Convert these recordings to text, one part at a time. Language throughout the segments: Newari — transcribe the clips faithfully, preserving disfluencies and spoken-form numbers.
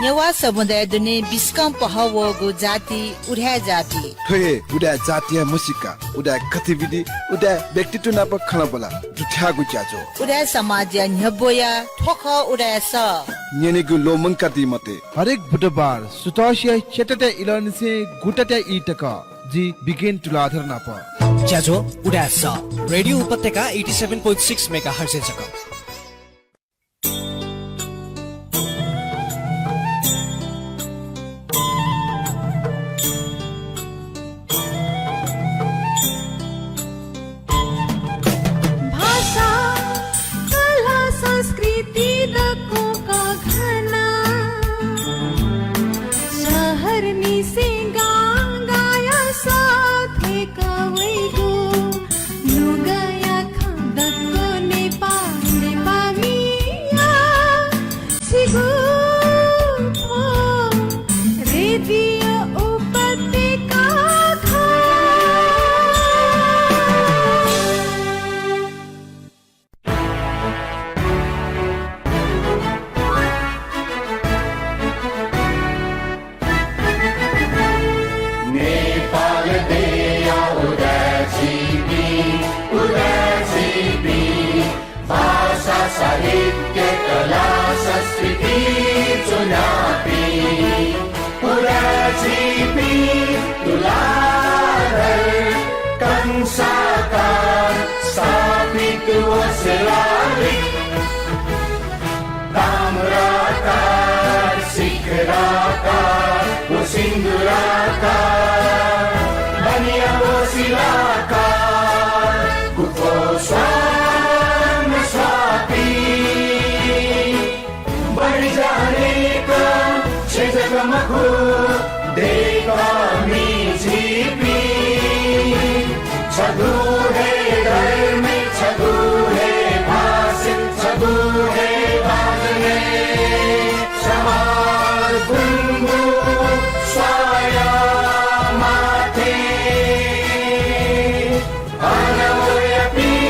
नेवाः समुदाय दुने बिस्कं पहः वःगु जाति उदाय् जाति। थ्व हे उदाय् जातिया म्हसीका, उदाय् गतिविधि, उदाय् व्यक्तित्व नाप खँल्हाबल्हा दुथ्याःगु ज्याझ्वः। उदाय् समाजया न्ह्यब्वया थ्व खः उदाय् सः। न्यनेगु ल्वःमंकादी मते। हरेक बुधबार सुथसिया च्यातातय् इलंनिसें गुतातय् ई तक जि बिगेन तुलाधर नाप। ज्याझ्वः उदाय् सः, रेडियो उपत्यका eighty seven point six megahertz जक। भाषा, कला, संस्कृति दक्वं कःघाना। शहरनिसें गांगाया सः थ्यंक वइगु नुगःया खँ दक्व नेपाः, नेपाःमिया छिगु थ्व रेडियो उपत्यका खः। नेपाल देय्‌या उदाय् झीपिं, उदाय् झीपिं, भाषा, साहित्य, कला, संस्कृति च्वनापिं, उदाय् झीपिं, तुलाधर, कंसाकार, स्थापित व शिलालिक, ताम्राकार, शिखराकार व सिन्दुराकार, बनिया व शिलाकार, गुफो स्वां स्वापी, बढी जानेक छेँ जक मखु, दय्‌कःमि झीपिं। छगू हे धर्म, छगू हे भाषा, छगू हे बाजने, सवाल गुंगू स्वाया माथे। अन वयापिं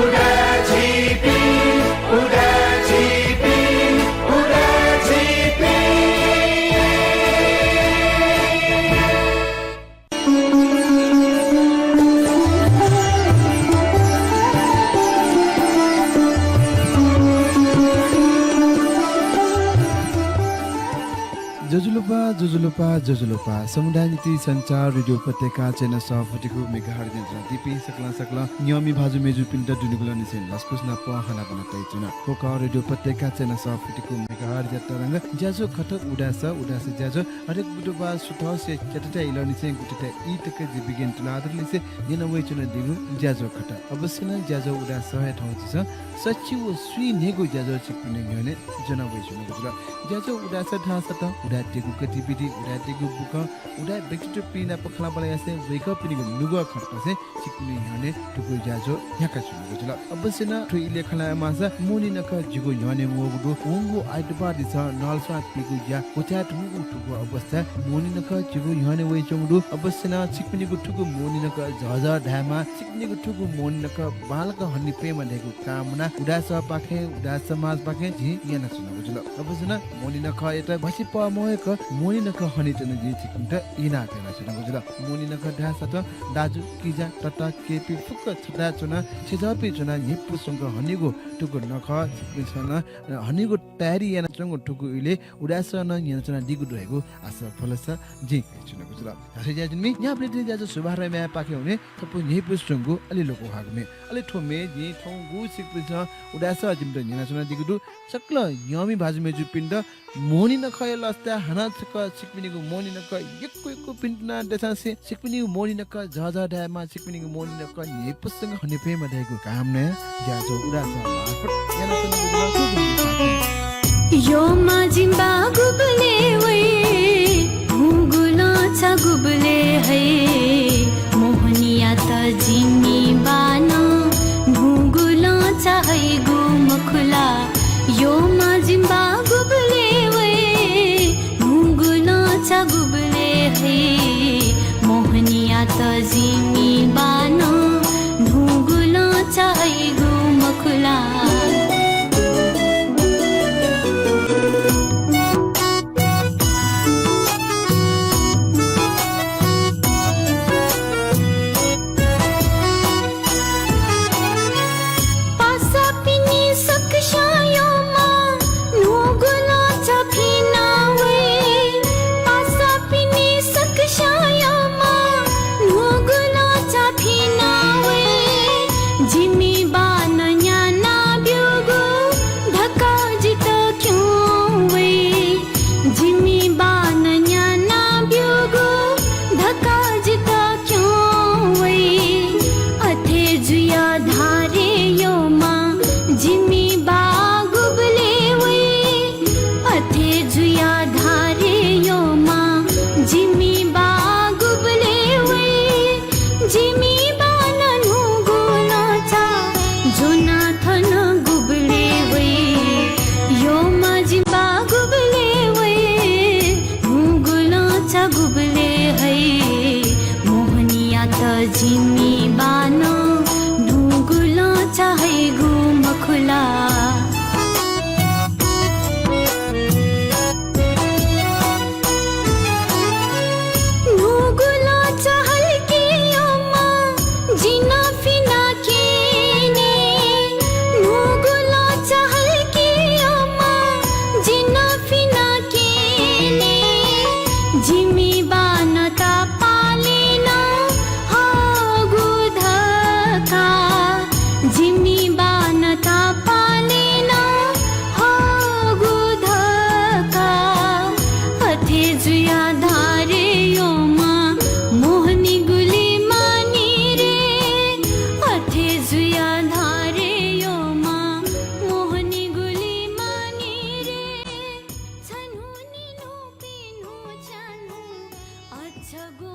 उदाय् झीपिं, उदाय् झीपिं, उदाय् झीपिं। ज्वजलपा, ज्वजलपा, ज्वजलपा। समुदाय नीति सञ्चार रेडियो उपत्यका चय्न्हय् सफुतिकू मेगाहर्ज न्यनाच्वनादीपिं सकलें सकलें न्यंमि भाजु मय्जुपिन्त दुनुगलंनिसें लसकुस नाप हनाबना तयाच्वना। थ्व खः रेडियो उपत्यका चय्न्हय् सफुतिकू मेगाहर्ज तरंग ज्याझ्वः खः उदाय् सः, उदाय् सः ज्याझ्वः हरेक बुधबार सुथसिया च्यातातय् इलंनिसें गुतातय् ई तक जि बिगेन तुलाधरलिसे न्यना वयाच्वनादीगु ज्याझ्वः खः। अवश्य नं ज्याझ्वः उदाय् सः हे थौं झीसं सच्छि व स्वीन्हय्गू ज्याझ्वः छिकपिनि न्ह्यःने ज्वना वयाच्वनागु जुल। ज्याझ्वः उदाय् सः धाःसा तं उदाय्‌तय्गु गतिविधि, उदाय्‌तय्गु बुखँ, उदाय् व्यक्तित्वपिं नाप खँल्हाबल्हा यासें वय्कःपिनिगु नुगः खँ तसें छिकपिनि न्ह्यःने थुगु ज्याझ्वः न्ह्याकाच्वनागु जुल। अवश्य नं थ्व इलय् खँ ल्हायेमाःसा मोहनी नखः जिगु न्ह्यःने वःगु दु। वंगु आइतबार दिसं नलस्वां पीगु ज्या क्वचाय् धुंकूगु थुगु अवस्थाय् मोहनी नखः जिगु न्ह्यःने वयाच्वंगु दु। अवश्य नं छिकपिनिगु थुगु मोहनी नखः झःझः धायेमाः, छिकपिनिगु थुगु मोहनी नखः बांलाक हने फयेमा धइगु कामना उदाय् सःपाखें, उदाय् समाजपाखें जिं यानाच्वनागु जुल। अवश्य नं मोहनी नखःयात भसि पहः मवय्क मोहनी नखः हनेत नं जिं छिकपिन्त इनाप यानाच्वनागु जुल। मोहनी नखः धाःसा तं दाजु, किजा, तता, केहेँपिं फुक्क छथाय् च्वनाः छेँजःपिं च्वनाः न्ह्यइपुसे च्वंक हनेगु थुगु नखः छिकपिन्सं नं हनेगु तयारी यानाच्वंगु थुगु इलय् उदाय् सः नं न्यनाच्वनादीगु दु धइगु आशा भलसा जिं कयाच्वनागु जुल। धात्थें ज्याझ्वः निम्ह न्ह्याबलें थें ज्याझ्वः सुभारम्भ यायेपाखें हुनिं थ्व न्ह्यइपुसे च्वंगु अले लोकंह्वाःगु म्ये। अले थ्व म्ये जिं थौंगु छिकपिन्सं उदाय् सः जिमित न्यनाच्वनादीगु दु। सकलें न्यंमि भाजु मय्जुपिन्त मोहनी नखःया लसताय् हानं छकः छिकपिनिगु मोहनी नखः यक्व यक्व भिंतुना दयेसांसे छिकपिनिगु मोहनी नखः झःझः धायेमाः, छिकपिनिगु मोहनी नखः न्ह्यइपुसे च्वंक हने फयेमा धइगु कामनाय् ज्याझ्वः उदाय् सः मार्फत यानाच्वनागु जुल। यःम्ह जिम्ह बाः गुबलय् वइ, म्हुगुलं चा गुबलय् हइ, मोहनीयात जिमि बाःनं म्हुगुलं चा हइगु मखु ला। यःम्ह जिम्ह बाः गुबलय् वइ, म्हुगुलं चा गुबलय् हइ, मोहनीयात जिमि बाःनं म्हुगुलं चा हइगु मखु ला।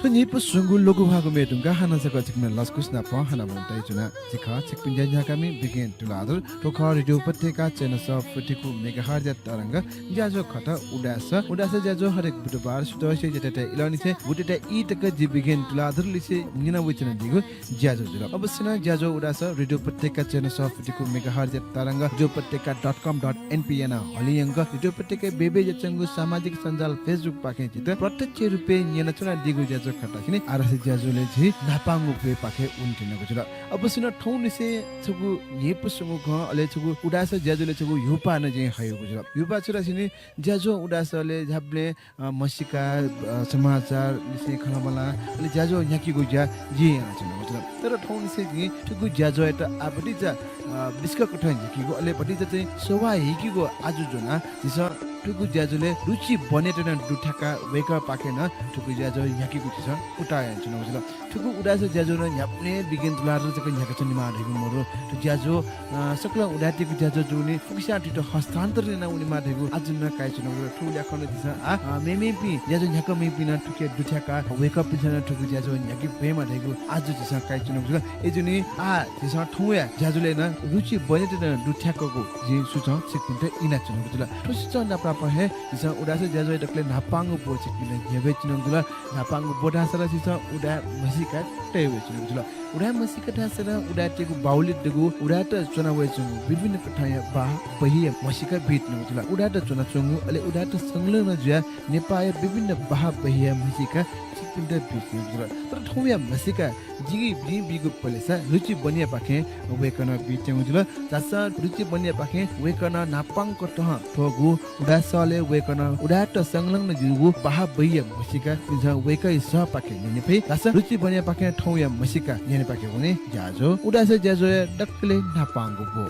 न्हिपु स्वंगू लघुभागु म्ये धुंकाः हानं छकः छिकपिनि लसकुस नाप हानं वनेत यानाच्वना। जि खः छिकपिनि ज्या न्ह्याकामि बिगेन तुलाधर। थ्व खः रेडियो उपत्यका चय्न्हय् सफू फुति खु मेगाहर्जया तरंग ज्याझ्वः खः उदाय् सः। उदाय् सः ज्याझ्वः हरेक बुधबार सुथसिया च्याताया इलंनिसें बुधबारया ई तक जि बिगेन तुलाधरलिसे न्यना वयाच्वनादीगु ज्याझ्वः जुल। अवश्य नं ज्याझ्वः उदाय् सः रेडियो उपत्यका चय्न्हय् सफू फुति खु मेगाहर्जया तरंग रेडियो उपत्यका dot com dot np यानाः हलिंयंक रेडियो उपत्यकाया बय्बय् जुयाच्वंगु सामाजिक सञ्जाल Facebook पाखें झीत प्रत्यक्ष रूपय् न्यनाच्वनादीगु ज्याझ्वः खः धाःसा नि आः धाःसा ज्याझ्वलय् झी न्हापांगु ब्वय् पाखे वनेत्यनागु जुल। अवश्य नं थौंनिसें छगू न्हिपु स्वंगू खँ, अले छगू उदाय् सः ज्याझ्वलय् छगू ह्यूपाः नं जिं हयागु जुल। ह्यूपाः छु धाःसा नि ज्याझ्वः उदाय् सलय् न्ह्याबलें, अ, म्हसीका, अ, समाचारलिसें खँल्हाबल्हा, अले ज्याझ्वः न्ह्याकेगु ज्या जिं यानाच्वनागु जुल। तर थौंनिसें जिं थुगु ज्याझ्वःयात आः भतिचा, अ, बिस्कं कथं न्ह्याकेगु, अले भतिचा चाहिँ सवाः हीकेगु आजु ज्वनाः झीसं थुगु ज्याझ्वलय् रुचि बनेत नं दुथ्याकाः वय्कःपाखें नं थुगु ज्याझ्वः न्ह्याकेगु झीसं कुतः यानाच्वनागु जुल। थुगु उदाय् सः ज्याझ्वः नं न्ह्याबलें बिगेन तुलाधरं जक न्ह्याकाच्वनेमाः धइगु मरु। थ्व ज्याझ्वः, अ, सकलें उदाय्‌तय्‌गु ज्याझ्वः जूगुलिं फुक्कसियां थुइत हस्तान्तरण यानावनेमाः धइगु आजु नं कयाच्वनागु जुल। थुगु ल्याखं नं झीसं आः, अ, मेमेपिं ज्याझ्वः न्ह्याकःमिपिं नं थुके दुथ्याकाः वय्कःपिन्सं नं थुगु ज्याझ्वः न्ह्याके फयेमा धइगु आजु झीसं कयाच्वनागु जुल। अय्‌जूगुलिं आः झीसं थौंया ज्याझ्वलय् नं रुचि बनेत नं दुथ्याकागु जिं सुचं छिकपिन्त यानाच्वनागु जुल। थ्व सुचं नापनापं हे झीसं उदाय् सः ज्याझ्वःया दकलय् न्हापांगु ब्व छिकपिन्त न्ह्यब्वयाच्वनागु जुल। न्हापांगु ब्व धाःसा ला झीसं उदाय् म्हसीका तयावयाच्वनागु जुल। उदाय् म्हसीका धाःसा ला उदाय्‌तय्‌गु बाहुल्यता दुगु उदाय्‌त च्वनावयाच्वंगु विभिन्न कथंया बाः बहिया म्हसीका बीत्यनागु जुल। उदाय्‌त च्वनाच्वंगु, अले उदाय्‌त संलग्न जुयाः नेपाःया विभिन्न बाः बहिया म्हसीका छिकपिन्त बीत्यनागु जुल। तर थौंया म्हसीका जिं, जिं बीगु पलेसा रुचि बनियापाखें वय्‌कलं बीत्यनागु जुल। धाःसा रुचि बनियापाखें वय्‌कलं न्हापांक थ्वःगु उदाय् सलय् वय्‌कलं उदाय्‌त संलग्न जूगु बाः बहिया म्हसीका झीसं वय्‌कःया सःपाखे न्यने फइ। धाःसा रुचि बनियापाखें थौंया म्हसीका न्यनेपाखे वने ज्याझ्वः उदाय् सः ज्याझ्वःया दकलय् न्हापांगु ब्व।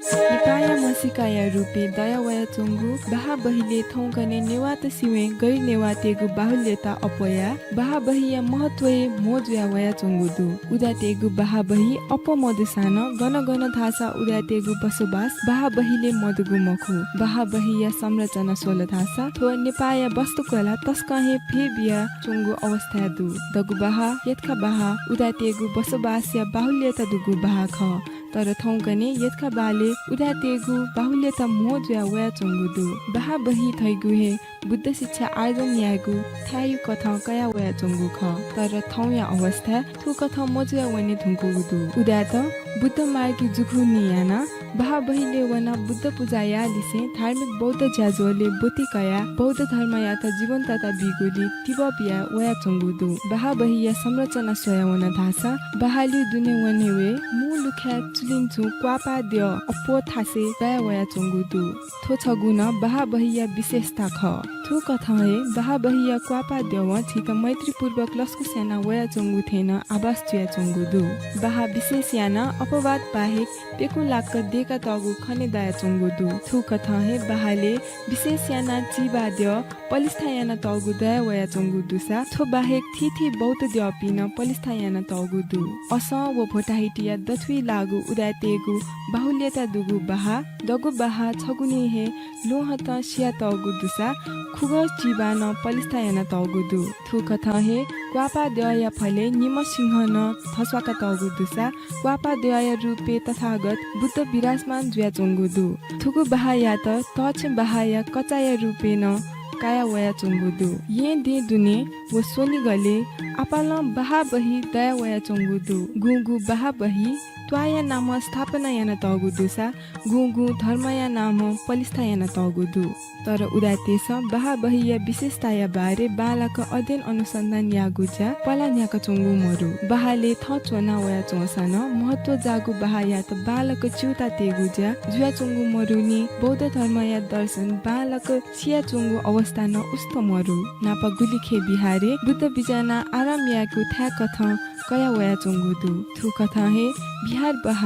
नेपाःया म्हसीकाया रूपय् दयावयाच्वंगु बाः बहिले थौंकन्हय् नेवाःत सिबें गैर नेवाःतय्‌गु बाहुल्यता अप्वयाः बाः बहिया महत्व हे म्हो जुया वयाच्वंगु दु। उदाय्‌तय्‌गु बाः बहि अप्वः मदुसां नं गन गन धाःसा उदाय्‌तय्‌गु बसोबास बाः बहिले मदुगु मखु। बाः बहिया संरचना स्वल धाःसा थ्व नेपाःया वास्तुकला तसकं हे भ्वय् बियाच्वंगु अवस्थाय् दु। दगु बाः, यतखा बाः उदाय्‌तय्‌गु बसोबासया बाहुल्यता दुगु बाः खः। तर थौंकन्हय् यतखा बालय् उदाय्‌तय्‌गु बाहुल्यता म्हो जुया वयाच्वंगु दु। बाः बहि धइगु हे बुद्ध शिक्षा आर्जन यायेगु थाय्‌या कथं कया वयाच्वंगु खः। तर थौंया अवस्थाय् थुकथं मजुया वने धुंकूगु दु। उदाय्‌त बुद्ध मार्गी जुखुन्हु यानाः बाः बहिलय् वनाः बुद्ध पुजा याःलिसें धार्मिक बौद्ध ज्याझ्वलय् ब्वति कयाः बौद्ध धर्मयात जीवन्तता बीगुली तिबः बिया वयाच्वंगु दु। बाः बहिया संरचना स्वया वन धाःसा बाःलि दुने वने वये मू लुखाय् चुलिंचुं क्वापाः द्यः अप्वः थासय् दया वयाच्वंगु दु। थ्व छगू नं बाः बहिया विशेषता खः। थुकथं हे बाः बहिया क्वापाः द्यवं झीत मैत्रीपूर्वक लसकुस याना वयाच्वंगु थें नं आभास जुयाच्वंगु दु। बाः विशेष यानाः अपवाद बाहेक प्यकुं लाक्क दय्‌कातःगु खने दयाच्वंगु दु। थुकथं हे बाःलय् विशेष यानाः चिबाः द्यः पलिस्था यानातःगु दया वयाच्वंगु दुसा थ्व बाहेक थीथी बौद्ध द्यःपिं नं पलिस्था यानातःगु दु। असं व भोटाहिटिया दथुइ लाःगु उदाय्‌तय्‌गु बाहुल्यता दुगु बाः दगु बाः छगुलिं हे ल्वहंतं सियातःगु दुसा खुगः चिबाः नं पलिस्था यानातःगु दु। थुकथं हे क्वापाः द्यःया फलय् निम्ह सिंह नं थस्वाकातःगु दुसा क्वापाः द्यःया रूपय् तथागत बुद्ध विराजमान जुयाच्वंगु दु। थुगु बाःयात तःछि बाःया कचाया रूपय् नं काया वयाच्वंगु दु। येँ दें दुने व स्वनिगलय् आपालं बाः बहि दया वयाच्वंगु दु। गुगु बाः बहि त्वाःया नामं स्थापना यानातःगु दुसा गुगु धर्मया नामं पलिस्था यानातःगु दु। तर उदाय्‌तय्‌सं बाः बहिया विशेषताया बारे बांलाक अध्ययन अनुसन्धान याःगु ज्या पला न्ह्याकाच्वंगु मरु। बाःलय् थः च्वना वयाच्वंसां नं महत्व जाःगु बाःयात बांलाक च्यूतातयेगु ज्या जुयाच्वंगु मरुनि बौद्ध धर्मया दर्शन बांलाक सियाच्वंगु अवस्था नं उस्त मरु। नापा गुलिखे बिहारय् बुद्ध बिज्यानाः आराम यायेगु थाय्‌कथं कया वयाच्वंगु दु। थुकथं हे बिहार बाः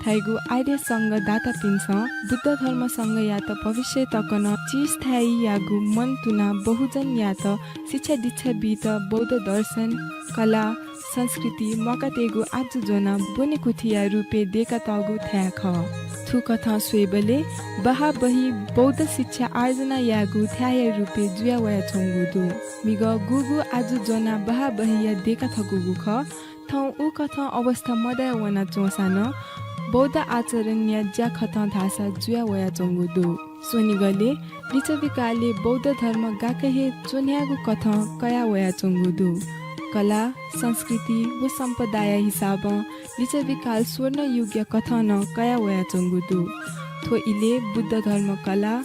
धाइगु आर्य संघ दातापिन्सं बुद्ध धर्म संघयात भविष्य तक नं चिरस्थायीयागु मन तुनाः बहुजनयात शिक्षा दीक्षा बीत बौद्ध दर्शन, कला, संस्कृति म्वाकातयेगु आजु ज्वनाः ब्वनेकुथिया रूपय् दय्कातःगु थाय् खः। थुकथं स्वयेबलय् बहाबही बौद्ध शिक्षा आर्जना यायेगु थाय्‌या रूपय् जुया वयाच्वंगु दु। म्हिगः गुगु आजु ज्वनाः बहाबहीया दय्का थकूगु खः, थौं उकथं अवस्था मदये वनाच्वंसां नं बौद्ध आचरणया ज्याखतं धाःसा जुया वयाच्वंगु दु। स्वनिगलय् लिच्छवि कालय् बौद्ध धर्म गाक्क हे च्वन्ह्यायेगु कथं कया वयाच्वंगु दु। कला, संस्कृति व सम्पदाया हिसाबं लिच्छवि काल स्वर्ण युगया कथं नं कया वयाच्वंगु दु। थ्व इलय् बुद्ध धर्म, कला,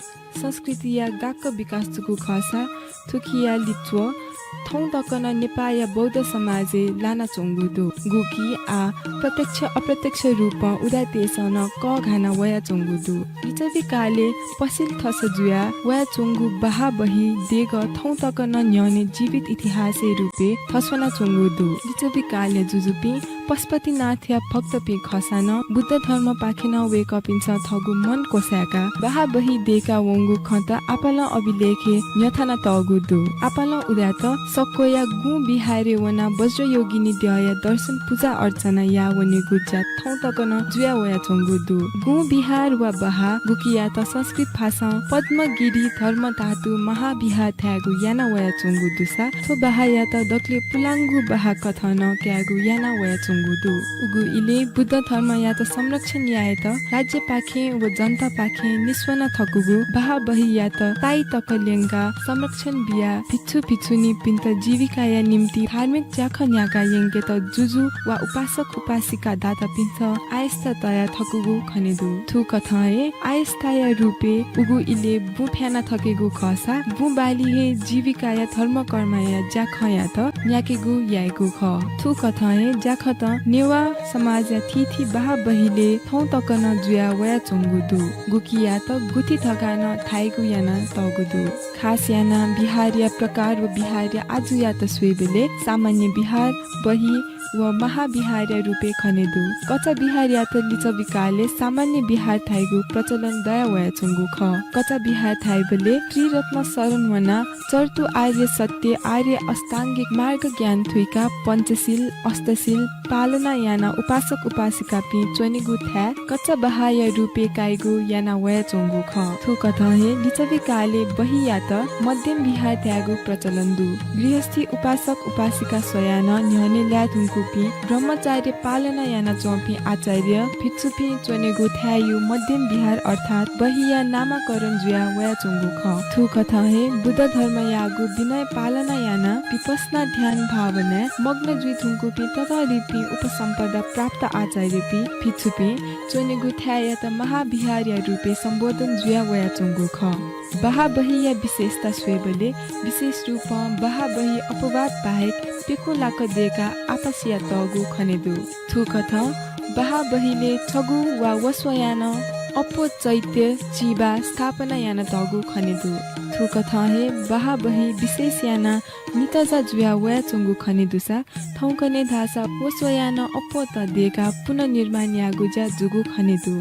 संस्कृतिया गाक्क विकास जूगु खःसा थुकिया लिच्वः थौं तक नं नेपाःया बौद्ध समाजय् लानाच्वंगु दु, गुकी आः प्रत्यक्ष अप्रत्यक्ष रूपं उदाय्‌तय्‌सं नं कःघाना वयाच्वंगु दु। लिच्छवि कालय् पसिल थस जुया वयाच्वंगु बहाबही देगः थौं तक नं न्ह्यःने जीवित इतिहासया रूपय् थस्वनाच्वंगु दु। लिच्छवि कालया जुजुपिं पशुपतिनाथया भक्तपिं खःसां नं बुद्ध धर्मपाखे नं वय्‌कःपिन्सं थःगु मन क्वसाय्‌काः बहाबही दय्‌का वंगु खँत आपालं अभिलेखय् न्ह्यथनातःगु दु। आपालं उदाय्‌त सक्वया गुं विहारय् वनाः वज्रयोगिनी द्यःया दर्शन पुजा अर्चना याः वनेगु ज्या थौं तक नं जुया वयाच्वंगु दु। गुं विहार वा बहाः गुकियात संस्कृत भाषां पद्मगिरि धर्मधातु महाविहार धायेगु याना वयाच्वंगु दुसा थ्व बहाःयात दकलय् पुलांगु बहाः कथं नं कायेगु याना वयाच्वंगु दु। उगु इलय् बुद्ध धर्मयात संरक्षण यायेत राज्यपाखें व जनतापाखें निस्वना थकूगु बहाबहीयात ताइ तक ल्यंकाः संरक्षण बियाः भिक्षु भिक्षुणीपिन्त जीविकाया निंतिं धार्मिक ज्याखँ न्ह्याकाः यंकेत जुजु वा उपासक उपासिका दातापिन्सं आयस्ता तया थकूगु खने दु। थुकथं हे आयस्ताया रूपय् उगु इलय् बुँ फ्याना थकेगु खःसा बुँ बाली हे जीविकाया धर्मकर्मया ज्याखँयात न्ह्याकेगु याइगु खः। थुकथं हे ज्याखँत नेवाः समाजया थीथी बहाबहीलय् थौं तक नं जुया वयाच्वंगु दु। गुकियात गुथि धकाः नं धाइगु यानातःगु दु। खास यानाः विहारया प्रकार व विहारया आजुयात स्वयेबलय् सामान्य विहार, बही व महाविहारया रूपय् खने दु। कचा विहारयात लिच्छवि कालय् सामान्य विहार धाइगु प्रचलन दया वयाच्वंगु खः। कचा विहार धाइबलय् त्रिरत्न शरण वनाः चर्तु आर्य सत्य, आर्य अष्टाङ्गिक मार्ग ज्ञान थुइकाः पञ्चशील, अष्टशील पालना यानाः उपासक उपासिकापिं च्वनेगु थाय् कचा बहाःया रूपय् काइगु याना वयाच्वंगु खः। थुकथं हे लिच्छवि कालय् बहीयात मध्यम विहार धायेगु प्रचलन दु। गृहस्थी उपासक उपासिका स्वयाः नं न्ह्यःने लाये धुंकूपिं ब्रह्मचार्य पालना यानाच्वंपिं आचार्य भिक्षुपिं च्वनेगु थाय्‌यु मध्यम विहार अर्थात् बहीया नामाकरण जुया वयाच्वंगु खः। थुकथं हे बुद्ध धर्मयागु विनय पालना यानाः विपश्यना ध्यान भावनाय् मग्न जुइ धुंकूपिं ततःधिपिं उपसम्पदा प्राप्त आचार्यपिं भिक्षुपिं च्वनेगु थाय्‌यात महाविहारया रूपय् सम्बोधन जुया वयाच्वंगु खः। बहाबहीया विशेषता स्वयेबलय् विशेष रूपं बहाबही अपवाद बाहेक प्यखुंलाक दय्‌काः आपासिया तःगु खने दु। थुकथं बहाबहीलय् छगू वा वस्वयां नं अप्वः चैत्य चिबा स्थापना यानातःगु खने दु। थुकथं हे बहाबही विशेष यानाः नितजा जुया वयाच्वंगु खने दुसा थौंकन्हय् धाःसा वस्वयां नं अप्वःत दय्‌काः पुनर्निर्माण याःगु ज्या जूगु खने दु।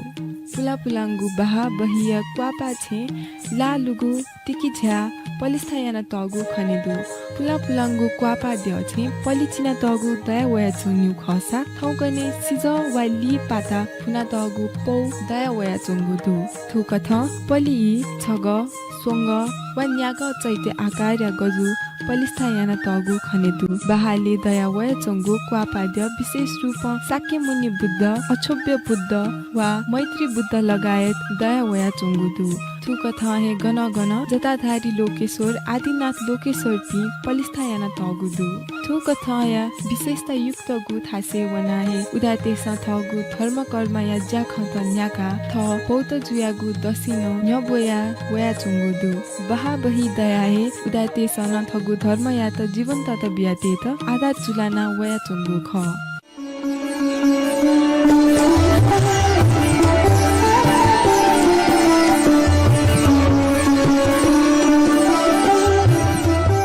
पुलांपुलांगु बहाबहीया क्वापा छेँ लाः लुगु तिकिझ्याः पलिस्था यानातःगु खने दु। पुलांपुलांगु क्वापा द्यः छेँ पलि चिनातःगु दया वयाच्वंगु खःसा थौंकन्हय् सिजः वा ली पाता फुनातःगु पौ दया वयाच्वंगु दु। थुकथं पलिइ छगः, स्वंगः वा न्यागः चैत्य आकारया गजु पलिस्था यानातःगु खने दु। बहालय् दया वयाच्वंगु क्वापा द्यः विशेष रूपं शाक्यमुनि बुद्ध, अक्षोभ्य बुद्ध वा मैत्री बुद्ध लगायत दया वयाच्वंगु दु। थुकथं हे गनं गनं जटाधारी लोकेश्वर, आदिनाथ लोकेश्वरपिं पलिस्था यानातःगु दु। थुकथंया विशेषतायुक्तगु थासय् वनाः हे उदाय्‌तय्‌सं थःगु धर्मकर्मया ज्याखँत न्ह्याकाः थः बौद्ध जुयागु दसिं नं न्ह्यब्वया वयाच्वंगु दु। बहाबही दयाः हे उदाय्‌तय्‌सं नं थःगु धर्मयात जीवन्तता बियातयेत आधार जुलाना वयाच्वंगु खः।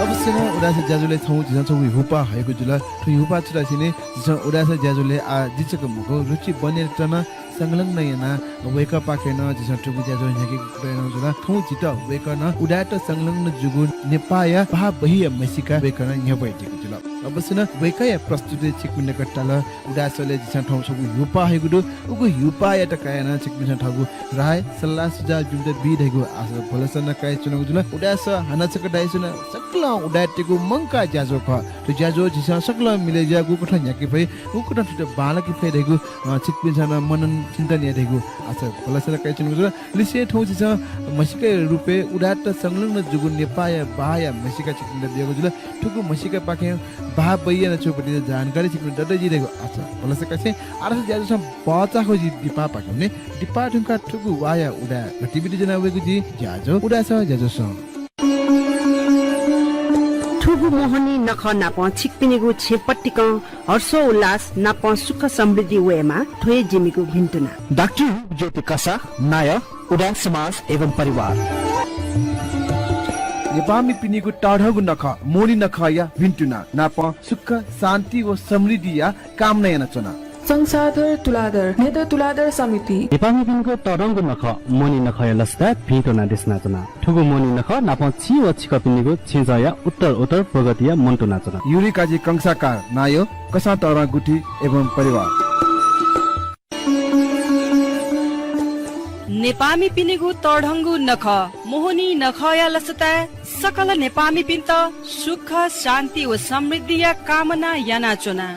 अवश्य नं उदाय्‌सा ज्याझ्वलय् थौं झीसं छगू ह्यूपाः हयागु जुल। थ्व ह्यूपाः छु धाःसा नि, झीसं उदाय्‌सा ज्याझ्वलय् आः दिचक मखु, रुचि बनेर च्वन। संलग्न यानाः वय्कःपाखें नं झीसं थुगु ज्याझ्वः न्ह्याकेगु कुतः यानागु जुल। थौं झीत वय्कलं उदाय्‌त संलग्न जूगु नेपाःया बाहाः बहिया म्हसीका वय्कलं न्ह्यब्वयादीगु जुल। अवश्य नं वय्कःया प्रस्तुतिइ छिकपिन्त ताल। उदाय् सलय् झीसं थौं छगू ह्यूपाः हइगु दु। उगु ह्यूपाःयात कयाः नं छिकपिन्सं थःगु राय, सल्लाह, सुझाव जिमित बी धइगु आशा भलसा नं कयाच्वनागु जुल। उदाय् सः हानं छकः धायेवं सकलें उदाय्‌तय्‌गु मंकाः ज्याझ्वः खः। थ्व ज्याझ्वः झीसं सकलें मिलय् जुयाः गुकथं न्ह्याके फइ, गुकथं थुइत बांलाके फइ धइगु, अ, छिकपिन्सं नं मनन चिन्तन याये धइगु आशा भलसा नं कयाच्वनागु जुल। लिसें थौं झीसं म्हसीका रूपय् उदाय्‌त संलग्न जूगु नेपाःया बाहाःया म्हसीका छिकपिन्त बियागु जुल। थुगु म्हसीकापाखें बाहाः बहिया नं छुं पति जानकारी छिकपिन्त दत जुइ धइगु आशा भलसा कयासें आः धाःसा ज्याझ्वलं भचा खः जुइ दिपाःपाखे वने। दिपाः धुंकाः थुगु वाःया उदाय् गतिविधि ज्वना वयेगु जुइ। ज्याझ्वः उदाय् सः, ज्याझ्वलं। थुगु मोहनी नखः नाप छिकपिनिगु छेँ पतिकं हर्ष उल्लास नाप सुख समृद्धि वयेमा, थ्व हे जिमिगु भिन्तुना। डाक्टर रूपज्योति कसाः, नायः, उदाय् समाज एवं परिवार। नेपाःमिपिनिगु तःधंगु नखः मोहनी नखःया भिन्तुना नाप सुख, शान्ति व समृद्धिया कामना यानाच्वना। संसाधर तुलाधर, न्ह्यत तुलाधर समिति। नेपाःमिपिनिगु तःधंगु नखः मोहनी नखःया लसताय् भिन्तुना देछानाच्वना। थुगु मोहनी नखः नाप छि व छिकपिनिगु छेँजःया उत्तर उत्तर प्रगतिया मन्तुना च्वना। युरी काजी कंसाकार, नायः, कसाः तःधं गुथि एवं परिवार। नेपाःमिपिनिगु तःधंगु नखः मोहनी नखःया लसताय् सकल नेपाःमिपिन्त सुख, शान्ति व समृद्धिया कामना यानाच्वना।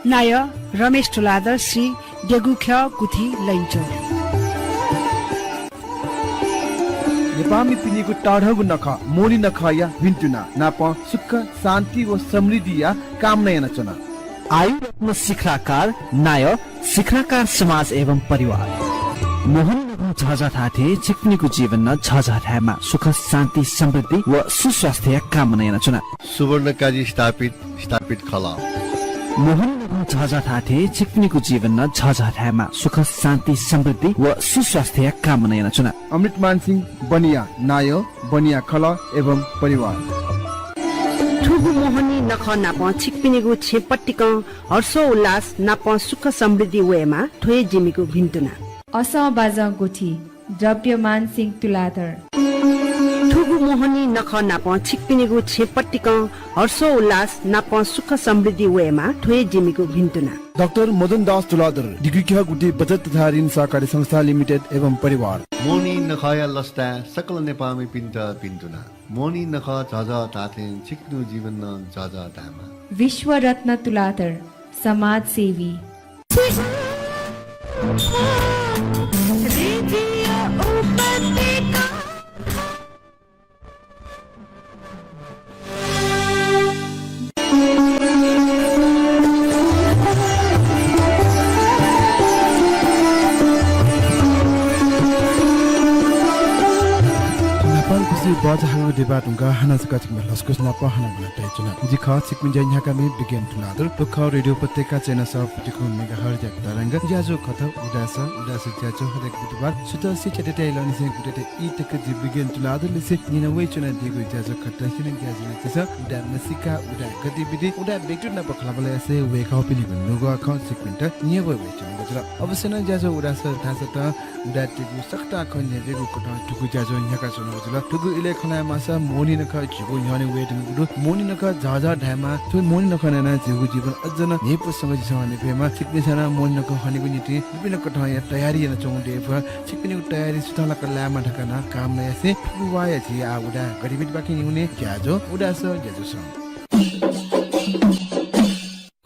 नायः रमेश तुलाधर, श्री देगुख्यः गुथि लैंचोर। नेपाःमिपिनिगु तःधंगु नखः मोहनी नखःया भिन्तुना नाप सुख, शान्ति व समृद्धिया कामना यानाच्वना। आयुरत्न शिखराकार, नायः शिखराकार समाज एवं परिवार। मोहनी नखः झःझः धाःथें छिकपिनिगु जीवन नं झःझः धायेमा, सुख, शान्ति, समृद्धि व सुस्वास्थ्यया कामना यानाच्वना। सुवर्ण काजी स्थापित, स्थापित खलः। मोहनी नखः झःझः धाःथें छिकपिनिगु जीवन नं झःझः धायेमा, सुख, शान्ति, समृद्धि व सुस्वास्थ्यया कामना यानाच्वना। अमृतमान सिंह बनिया, नायः बनिया खलः एवं परिवार। थुगु मोहनी नखः नाप छिकपिनिगु छेँ पतिकं हर्ष उल्लास नाप सुख समृद्धि वयेमा, थ्व हे जिमिगु भिन्तुना। असं बाजं गुथि, द्रव्यमान सिंह तुलाधर। थुगु मोहनी नखः नाप छिकपिनिगु छेँ पतिकं हर्ष उल्लास नाप सुख समृद्धि वयेमा, थ्व हे जिमिगु भिन्तुना। डाक्टर मदन दास तुलाधर, दिगुख्यः गुथि बचत तथा ऋण सहकारी संस्था लिमिटेड एवं परिवार। मोहनी नखःया लसताय् सकल नेपाःमिपिन्त भिन्तुना। मोहनी नखः झःझः धाःथें छिकपिनिगु जीवन नं झःझः धायेमा। विश्वरत्न तुलाधर, समाजसेवी। न्हापां खुसि बचा हाकःगु देबाः धुंकाः हानं छकः छिकपिन्त लसकुस नाप हानं ब्वना तयाच्वना। जि खः छिकपिनि ज्या न्ह्याकामि विज्ञान तुलाधर। थ्व खः रेडियो उपत्यका चय्न्हय् सफू पति खु मेगाहर्जया तरंग। ज्याझ्वः खः उदाय् सः, उदाय् सः ज्याझ्वः हरेक बुधबार सुथसिया च्याताःया लःनिसें गुताःया ई तक जि विज्ञान तुलाधर लिसे न्यना वयाच्वनादीगु ज्याझ्वः खः। थःसिनं ज्याझ्वः नं झीसं उदाय् म्हसीका, उदाय् गतिविधि, उदाय् व्यक्तित नाप खँल्हाबल्हा यासें वय्कःपिनिगु नुगः खँ छिकपिन्त न्यंब्वया वयाच्वनागु जुल। अवश्य नं ज्याझ्वः उदाय् सः धाःसा तं उदाय्‌तय्गु सकतां खँ न्ह्याकेगु कथं थुगु ज्याझ्वः न्ह्याकाच्वनागु जुल। थुगु इलय् खँ ल्हायेमाःसा मोहनी नखः झीगु न्ह्यःने वये धुंकूगु दु। मोहनी नखः झःझः धायेमा। थ्व मोहनी नखः न्यनाः झीगु जीवन अझ नं न्ह्यइपुसे संक झीसं हने फयेमा। छिकपिन्सं नं मोहनी नखः हनेगु निंतिं विभिन्न कथंया तयारी यानाच्वंगु दयेफु। छिकपिनिगु तयारी सुथंलाक लायेमा धकाः नं कामना यासें थुगु वाःया झी आः उदाय् गतिविधिपाखे न्ह्यःने ज्याझ्वः उदाय् सः ज्याझ्वलय्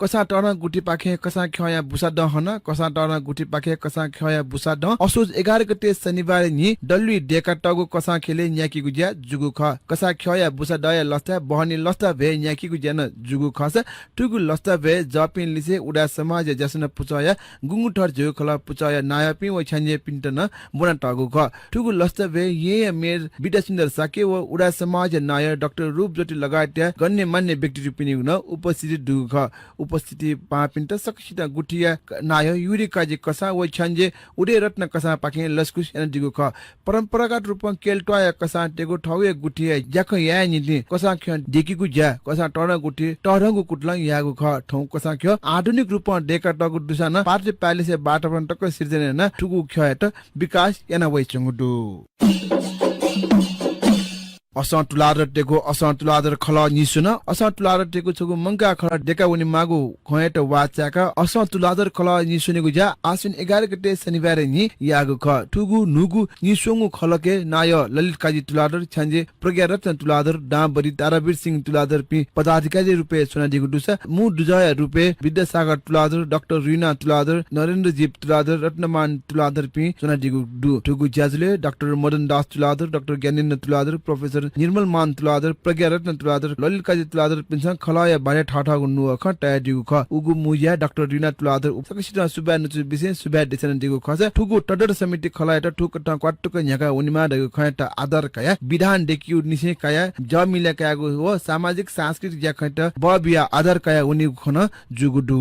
कसाः तःधं गुथिपाखें कसाः ख्यःया बुसादँ हन। कसाः तःधं गुथिपाखें कसाः ख्यःया बुसादँ असोज एघार गते शनिबार न्हि दलुइ दय्कातःगु कसाः ख्यलय् न्यायेकेगु ज्या जूगु खः। कसाः ख्यःया बुसादँया लसताय् बहनी लसता भ्वय् न्यायेकेगु ज्या नं जूगु खःसा थुगु लसता भ्वय् जःपिं लिसे उदाय् समाजया ज्यासना पुचःया गुंगू थर झ्यू खलः पुचःया नायःपिं व छ्याञ्जेपिन्त नं ब्वनातःगु खः। थुगु लसता भ्वय् येँया मेयर विद्यासुन्दर शाक्य व उदाय् समाजया नायः डाक्टर रूपज्योति लगायतया गण्यमान्य व्यक्तित्वपिनिगु नं उपस्थिति दुगु खः। उप उपस्थिति पाहांपिन्त सकसितं गुथिया नायः युरी काजी कसां व छ्याञ्जे उदय रत्न कसांपाखें लसकुस यानादीगु खः। परम्परागत रूपं केल्टवाया कसां तेगु थौया गुथिया ज्याखँ याये निंतिं कसां ख्यः दय्‌कीगु ज्या कसां तःधंगु गुथि तःधंगु कुतलं याःगु खः। थौं कसां ख्यः आधुनिक रूपं दय्‌कातःगु दुसां नं पार्टी प्यालेसया वातावरण तक सिर्जना यानाः थुगु ख्यःयात विकास याना वयाच्वंगु दु। असं तुलाधर तेगु असं तुलाधर खलः निस्वन। असं तुलाधर तेगु छगू मंकाः खलः दय्‌का वनेमाःगु खँयात वाः चाय्‌काः असं तुलाधर खलः निस्वनेगु ज्या आश्विन एघार गते शनिबार न्हि याःगु खः। थुगु न्हूगु निस्वंगु खलःके नायः ललित काजी तुलाधर, छ्याञ्जे प्रज्ञारत्न तुलाधर, दांभरि तारावीर सिंह तुलाधरपिं पदाधिकारी रूपय् च्वनादीगु दुसा मू दुजःया रूपय् विद्यासागर तुलाधर, डाक्टर रिना तुलाधर, नरेन्द्रजीव तुलाधर, रत्नमान तुलाधरपिं च्वनादीगु दु। थुगु ज्याझ्वलय् डाक्टर मदन दास तुलाधर, डाक्टर ज्ञानेन्द्र तुलाधर, प्रोफेसर निर्मल मान तुलाधर, प्रज्ञारत्न तुलाधर, ललित काजी तुलाधरपिन्सं खलःया बारे थःथःगु नुगः खँ तयादीगु खः। उगु मू ज्याय् डाक्टर रिना तुलाधर सकसितं सुभाय् न्वचु बिसें सुभाय् देछानादीगु खःसा थुगु तदर्थ समिति खलःयात थुकथं क्वातुक न्ह्याका वनेमाः धइगु खँयात आधार कयाः विधान दय्‌कीगु निसें कयाः जःमिलय् कायेगु व सामाजिक सांस्कृतिक ज्याखँयात बः बियाः आधार कयाः वनीगु खँ नं जूगु दु।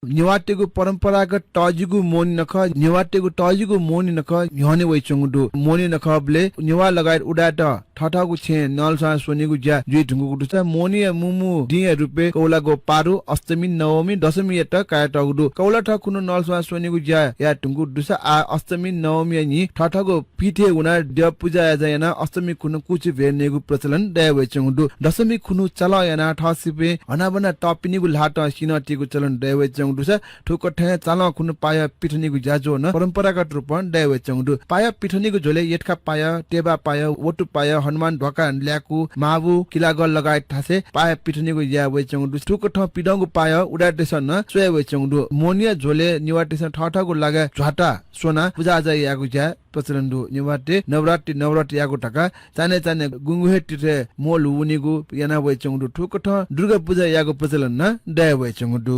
नेवाःतय्‌गु परम्परागत तःजिगु मोहनि नखः, नेवाःतय्‌गु तःजिगु मोहनि नखः न्ह्यःने वयाच्वंगु दु। मोहनि नखःबलय् नेवाः लगायत उदाय्‌त थःथःगु छेँय् नलस्वां स्वनीगु ज्या जुइ धुंकूगु दुसा मोहनिया मू मू दिंया रूपय् कौलागु पारु, अष्टमी, नवमी, दशमीयात कायेतःगु दु। कौलाथः खुन्हु नलस्वां स्वनीगु ज्या याये धुंकूगु दुसा आः अष्टमी, नवमीया न्हि थःथःगु पीठय् वनाः द्यः पुजा याजा यानाः अष्टमी खुन्हु कुछि भ्वय् नयेगु प्रचलन दया वयाच्वंगु दु। दशमी खुन्हु चालं यानाः थःसिबें हनाबना तःपिनिगु ल्हातं सिन्हः तीगु चलन दया वयाच्वंगु दुसा थुकथं चालं खुन्हु पायः पिथनेगु ज्याझ्वः नं परम्परागत रूपं दया वयाच्वंगु दु। पायः पिथनेगु झ्वलय् यतखा पायः, तेबा पायः, वटु पायः, हनुमान ध्वाखा ल्याकु, माबु, किलागः लगायत थासय् पायः पिथनेगु ज्या याये वयाच्वंगु दु। थुकथं पिदंगु पायः उदाय्‌तय्‌सं नं स्वया वयाच्वंगु दु। मोहनिया झ्वलय् नेवाःतय्‌सं थःथःगु लागाय् झ्वाता स्वनाः पुजाआजा यायेगु ज्या प्रचलन दु। नेवाःतय् नवरात्रि नवरात्रि यायेगु धकाः चान्हय् चान्हय् गुंगू हे तीर्थय् मोल हुवनीगु याना वयाच्वंगु दु। थुकथं दुर्गा पुजा यायेगु प्रचलन नं दया वयाच्वंगु दु।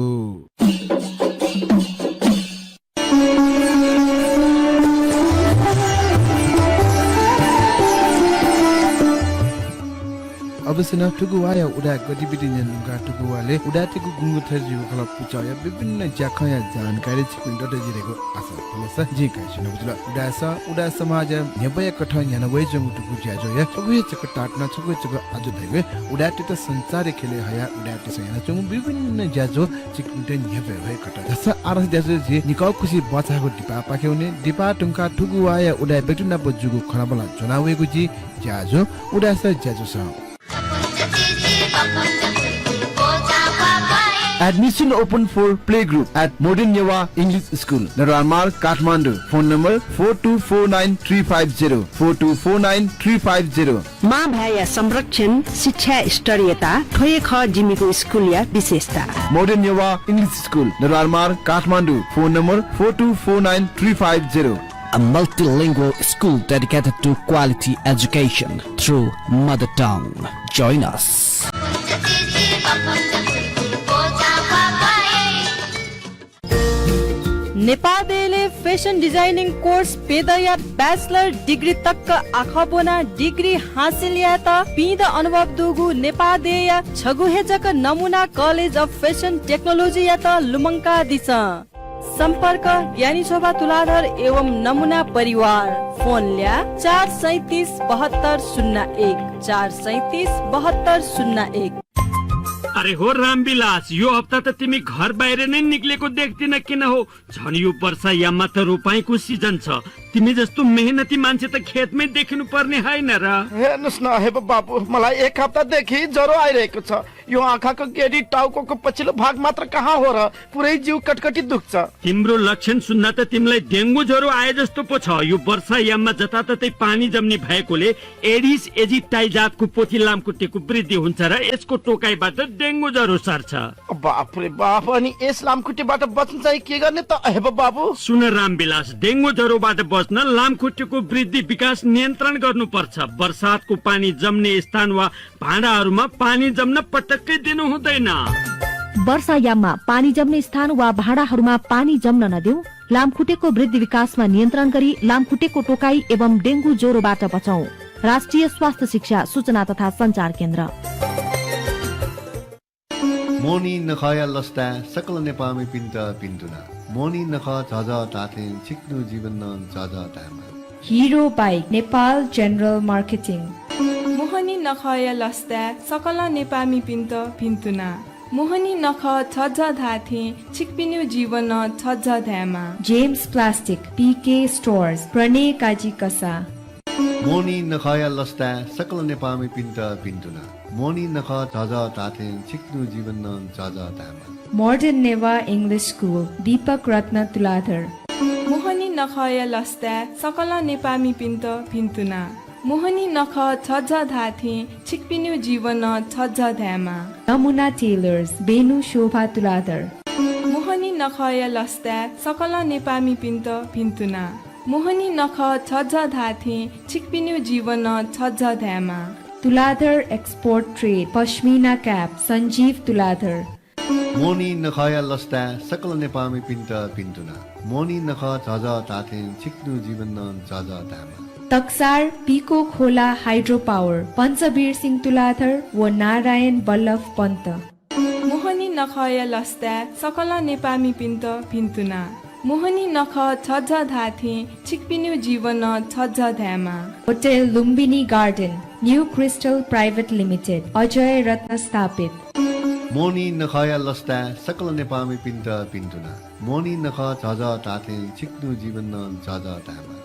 अवश्य नं थुगु वाःया उदाय् गतिविधि न्यने धुंकाः थुगु वालय् उदाय्‌तय्‌गु गुंगू थें जुइगु खलः पुचःया विभिन्न ज्याखँया जानकारी छिकपिन्त दयेकेगु आशा। खलःसा जिं काय् स्यनागु जुल। उदाय् स, उदाय् समाजया न्ह्यब्वया कथं न्ह्याना वयाच्वंगु थुगु ज्याझ्वःया छगू हे जक ताःतुना छगू हे जक आजु धइगु उदाय्‌तय्‌त संसारया ख्यलय् हयाः उदाय्‌तय्‌सं यानाच्वंगु विभिन्न ज्याझ्वः छिकपिन्त न्ह्यब्वया वये कत। झीसं आरांसा ज्याझ्वः जि निकः खुसि बचाःगु दिपाःपाखे वने। दिपाः धुंकाः थुगु वाःया उदाय् व्यक्ति नाप जूगु खँल्हाबल्हा ज्वना वयेगु जि ज्याझ्वः उदाय् स ज्याझ्वलय्। Admission open for playgroup at Modern Newa English School, Narwar Marg, Kathmandu. Phone number four two four nine three five zero, four two four nine three five zero. मां भाय्‌या संरक्षण, शिक्षाया स्तर यता, थ्व हे खः जिमिगु स्कुलया विशेषता। Modern Newa English School, Narwar Marg, Kathmandu. Phone number four two four nine three five zero. A multilingual school dedicated to quality education through mother tongue. Join us. नेपाः देय्‌लय् fashion designing course प्यदँयाः bachelor degree तक आखः ब्वनाः degree हासिल यायेत पीदँ अनुभव दुगु नेपाः देय्‌या छगू हे जक नमुना College of Fashion Technology यात लुमंकादिसँ। सम्पर्क ज्ञानी शोभा तुलाधर एवं नमुना परिवार। फोन ल्याः चार सैँतिस बहत्तर शून्य एक, चार सैँतिस बहत्तर शून्य एक। अरे हो रामविलास, यो हप्ता त तिमी घर बाहिर नै निक्लेको देख्दिन किन हो? झन यो वर्षा याममा त रोपाइँको season छ। तिमी जस्तो मेहनती मान्छे त खेतमै देखिनु पर्ने होइन र। हेर्नुस् न अहेब बाबु, मलाई एक हप्तादेखि ज्वरो आइरहेको छ। यो आँखाको गेडी टाउकोको पछिल्लो भाग मात्र कहाँ हो र? पुरै जिउ कटकटी दुख्छ। तिम्रो लक्षण सुन्दा त तिमीलाई डेंगु ज्वरो आए जस्तो पो छ। यो वर्षा याममा जताततै पानी जम्ने भएकोले एडिस एजिप्टाई जातको पोथी लामखुट्टेको वृद्धि हुन्छ र यसको टोकाइबाट डेंगु ज्वरो सर्छ। बाप रे बाप, अनि यस लामखुट्टेबाट बच्न चाहिँ के गर्ने त अहेब बाबु? सुन रामविलास, डेंगु ज्वरोबाट बच्न लामखुट्टेको वृद्धि विकास नियन्त्रण गर्नुपर्छ। वर्षातको पानी जम्ने स्थान वा भाँडाहरूमा पानी जम्न पटक्कै दिनु हुँदैन। वर्षायाममा पानी जम्ने स्थान वा भाँडाहरूमा पानी जम्न नदेऊ। लामखुट्टेको वृद्धि विकासमा नियन्त्रण गरी लामखुट्टेको टोकाइ एवं डेंगु ज्वरोबाट बचौं। राष्ट्रिय स्वास्थ्य शिक्षा सूचना तथा सञ्चार केन्द्र। मोहनी नखःया लसताय् सकल नेपाःमिपिन्त भिन्तुना। मोहनी नखः झःझः धाःथें छिकपिनिगु जीवन नं झःझः धायेमा। हिरो बाइक, नेपाल जनरल मार्केटिङ। मोहनी नखःया लसताय् सकल नेपाःमिपिन्त भिन्तुना। मोहनी नखः झःझः धाःथें छिकपिनिगु जीवन नं झःझः धायेमा। जेम्स प्लास्टिक, पीके स्टोर्स, प्रणय काजी कसा। मोहनी नखःया लसताय् सकल नेपाःमिपिन्त भिन्तुना। मोहनी नखः झःझः धाःथें छिकपिनिगु जीवन नं झःझः धायेमा। मोडर्न नेवाः इङ्ग्लिस स्कुल, दीपक रत्न तुलाधर। मोहनी नखःया लसताय् सकल नेपाःमिपिन्त भिन्तुना। मोहनी नखः झःझः धाःथें छिकपिनिगु जीवन नं झःझः धायेमा। नमुना टेलर्स, बेनु शोभा तुलाधर। मोहनी नखःया लसताय् सकल नेपाःमिपिन्त भिन्तुना। मोहनी नखः झःझः धाःथें छिकपिनिगु जीवन नं झःझः धायेमा। तुलाधर एक्सपोर्ट ट्रेड, पश्मिना क्याप, सञ्जीव तुलाधर। मोहनी नखःया लसताय् सकल नेपाःमिपिन्त भिन्तुना। मोहनी नखः झःझः धाःथें छिकपिनिगु जीवन नं झःझः धायेमा। तकसार, पीको खोला हाइड्रो पावर, पञ्चवीर सिंह तुलाधर व नारायण बल्लभ पन्त। मोहनी नखःया लसताय् सकल नेपाःमिपिन्त भिन्तुना। मोहनी नखः झःझः धाःथें छिकपिनिगु जीवन नं झःझः धायेमा। Hotel Lumbini garden, new crystal private limited, Ajay Ratna स्थापित। मोहनी नखःया लसताय् सकल नेपाःमिपिन्त भिन्तुना। मोहनी नखः झःझः धाःथें छिकपिनिगु जीवन नं झःझः धायेमा।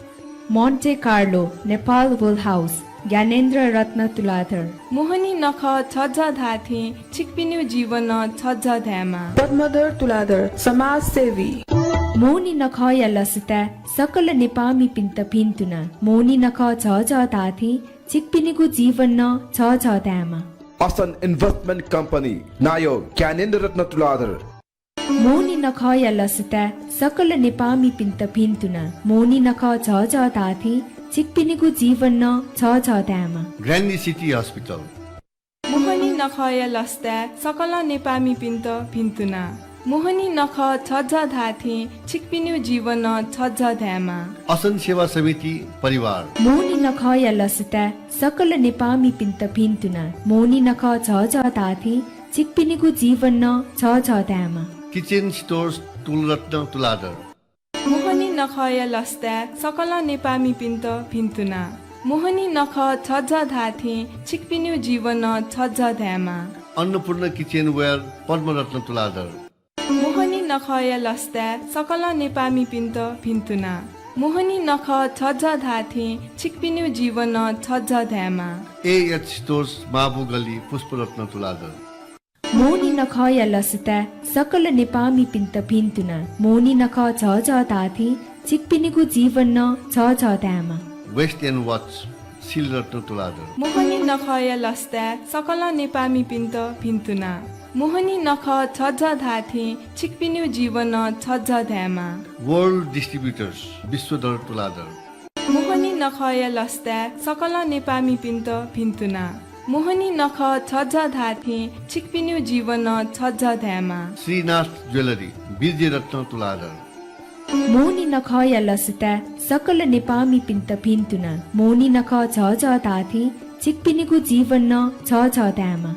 मोन्टे कार्लो, नेपाल वुल हाउस, ज्ञानेन्द्र रत्न तुलाधर। मोहनी नखः झःझः धाःथें छिकपिनिगु जीवन नं झःझः धायेमा। पद्मधर तुलाधर, समाजसेवी। मोहनी नखःया लसताय् सकल नेपाःमिपिन्त भिन्तुना। मोहनी नखः झःझः धाःथें छिकपिनिगु जीवन नं झःझः धायेमा। असन इन्भेस्टमेन्ट कम्पनी, नायः ज्ञानेन्द्र रत्न तुलाधर। मोहनी नखःया लसताय् सकल नेपाःमिपिन्त भिन्तुना। मोहनी नखः झःझः धाःथें छिकपिनिगु जीवन नं झःझः धायेमा। ग्रान्डी सिटी हस्पिटल। मोहनी नखःया लसताय् सकल नेपाःमिपिन्त भिन्तुना। मोहनी नखः झःझः धाःथें छिकपिनिगु जीवन नं झःझः धायेमा। असन सेवा समिति परिवार। मोहनी नखःया लसताय् सकल नेपाःमिपिन्त भिन्तुना। मोहनी नखः झःझः धाःथें छिकपिनिगु जीवन नं झःझः धायेमा। किचेन स्टोर्स तुलरत्न तुलाधर। मोहनी नखःया लसताय् सकल नेपाःमिपिन्त भिन्तुना। मोहनी नखः झःझः धाःथें छिकपिनिगु जीवन नं झःझः धायेमा। अन्नपूर्ण किचेनवेयर पद्मरत्न तुलाधर। मोहनी नखःया लसताय् सकल नेपाःमिपिन्त भिन्तुना। मोहनी नखः झःझः धाःथें छिकपिनिगु जीवन नं झःझः धायेमा। एएच स्टोर्स माबु गल्ली पुष्परत्न तुलाधर। मोहनी नखःया लसताय् सकल नेपाःमिपिन्त भिन्तुना। मोहनी नखः झःझः धाःथें छिकपिनिगु जीवन नं झःझः धायेमा। वेस्ट एन्ड वाच सिलरत्न तुलाधर। मोहनी नखःया लसताय् सकल नेपाःमिपिन्त भिन्तुना। मोहनी नखः झःझः धाःथें छिकपिनिगु जीवन नं झःझः धायेमा। वर्ल्ड डिस्ट्रिब्युटर्स विश्वधर तुलाधर। मोहनी नखःया लसताय् सकल नेपाःमिपिन्त भिन्तुना। मोहनी नखः झःझः धाःथें छिकपिनिगु जीवन नं झःझः धायेमा। श्रीनाथ ज्वेलरी, विजयरत्न तुलाधर। मोहनी नखःया लसताय् सकल नेपाःमिपिन्त भिन्तुना। मोहनी नखः झःझः धाःथें छिकपिनिगु जीवन नं झःझः धायेमा।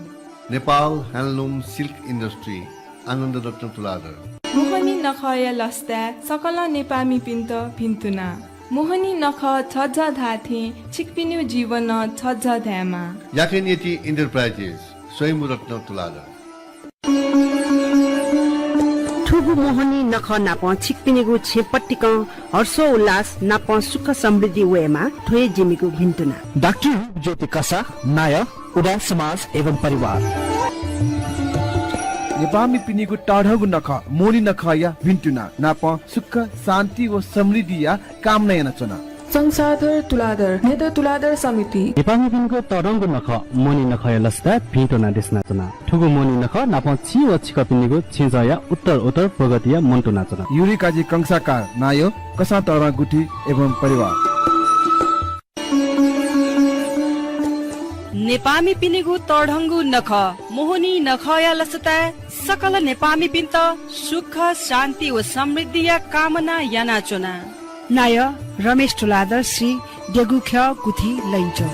नेपाल ह्यान्डलुम सिल्क इन्डस्ट्री, आनन्दरत्न तुलाधर। मोहनी नखःया लसताय् सकल नेपाःमिपिन्त भिन्तुना। मोहनी नखः झःझः धाःथें छिकपिनिगु जीवन नं झःझः धायेमा। याकेनियति इन्टरप्राइजेस, स्वयम्भूरत्न तुलाधर। थुगु मोहनी नखः नाप छिकपिनिगु छेँ पट्टिकं हर्षोल्लास नाप सुख समृद्धि वयेमा, थ्व हे जिमिगु भिन्तुना। डाक्टर रूपज्योति कसाः, नायः उदाय् समाज एवं परिवार। नेपाःमिपिनिगु तःधंगु नखः मोहनी नखःया भिन्तुना नाप सुख, शान्ति व समृद्धिया कामना यानाच्वना। संसारधर तुलाधर, नेत्र तुलाधर समिति। नेपाःमिपिनिगु तःधंगु नखः मोहनी नखःया लसताय् भिन्तुना देछानाच्वना। थुगु मोहनी नखः नाप छि व छिकपिनिगु छेँजःया उत्तर उत्तर प्रगतिया मन्तुनाच्वना। युरी काजी कंसाकार, नायः कसाः तःधं गुथि एवं परिवार। नेपाःमिपिनिगु तःधंगु नखः मोहनी नखःया लसताय् सकल नेपाःमिपिन्त सुख, शान्ति व समृद्धिया कामना यानाच्वना। नायः रमेश तुलाधर, श्री देगुख्यः गुथि लैंचोक।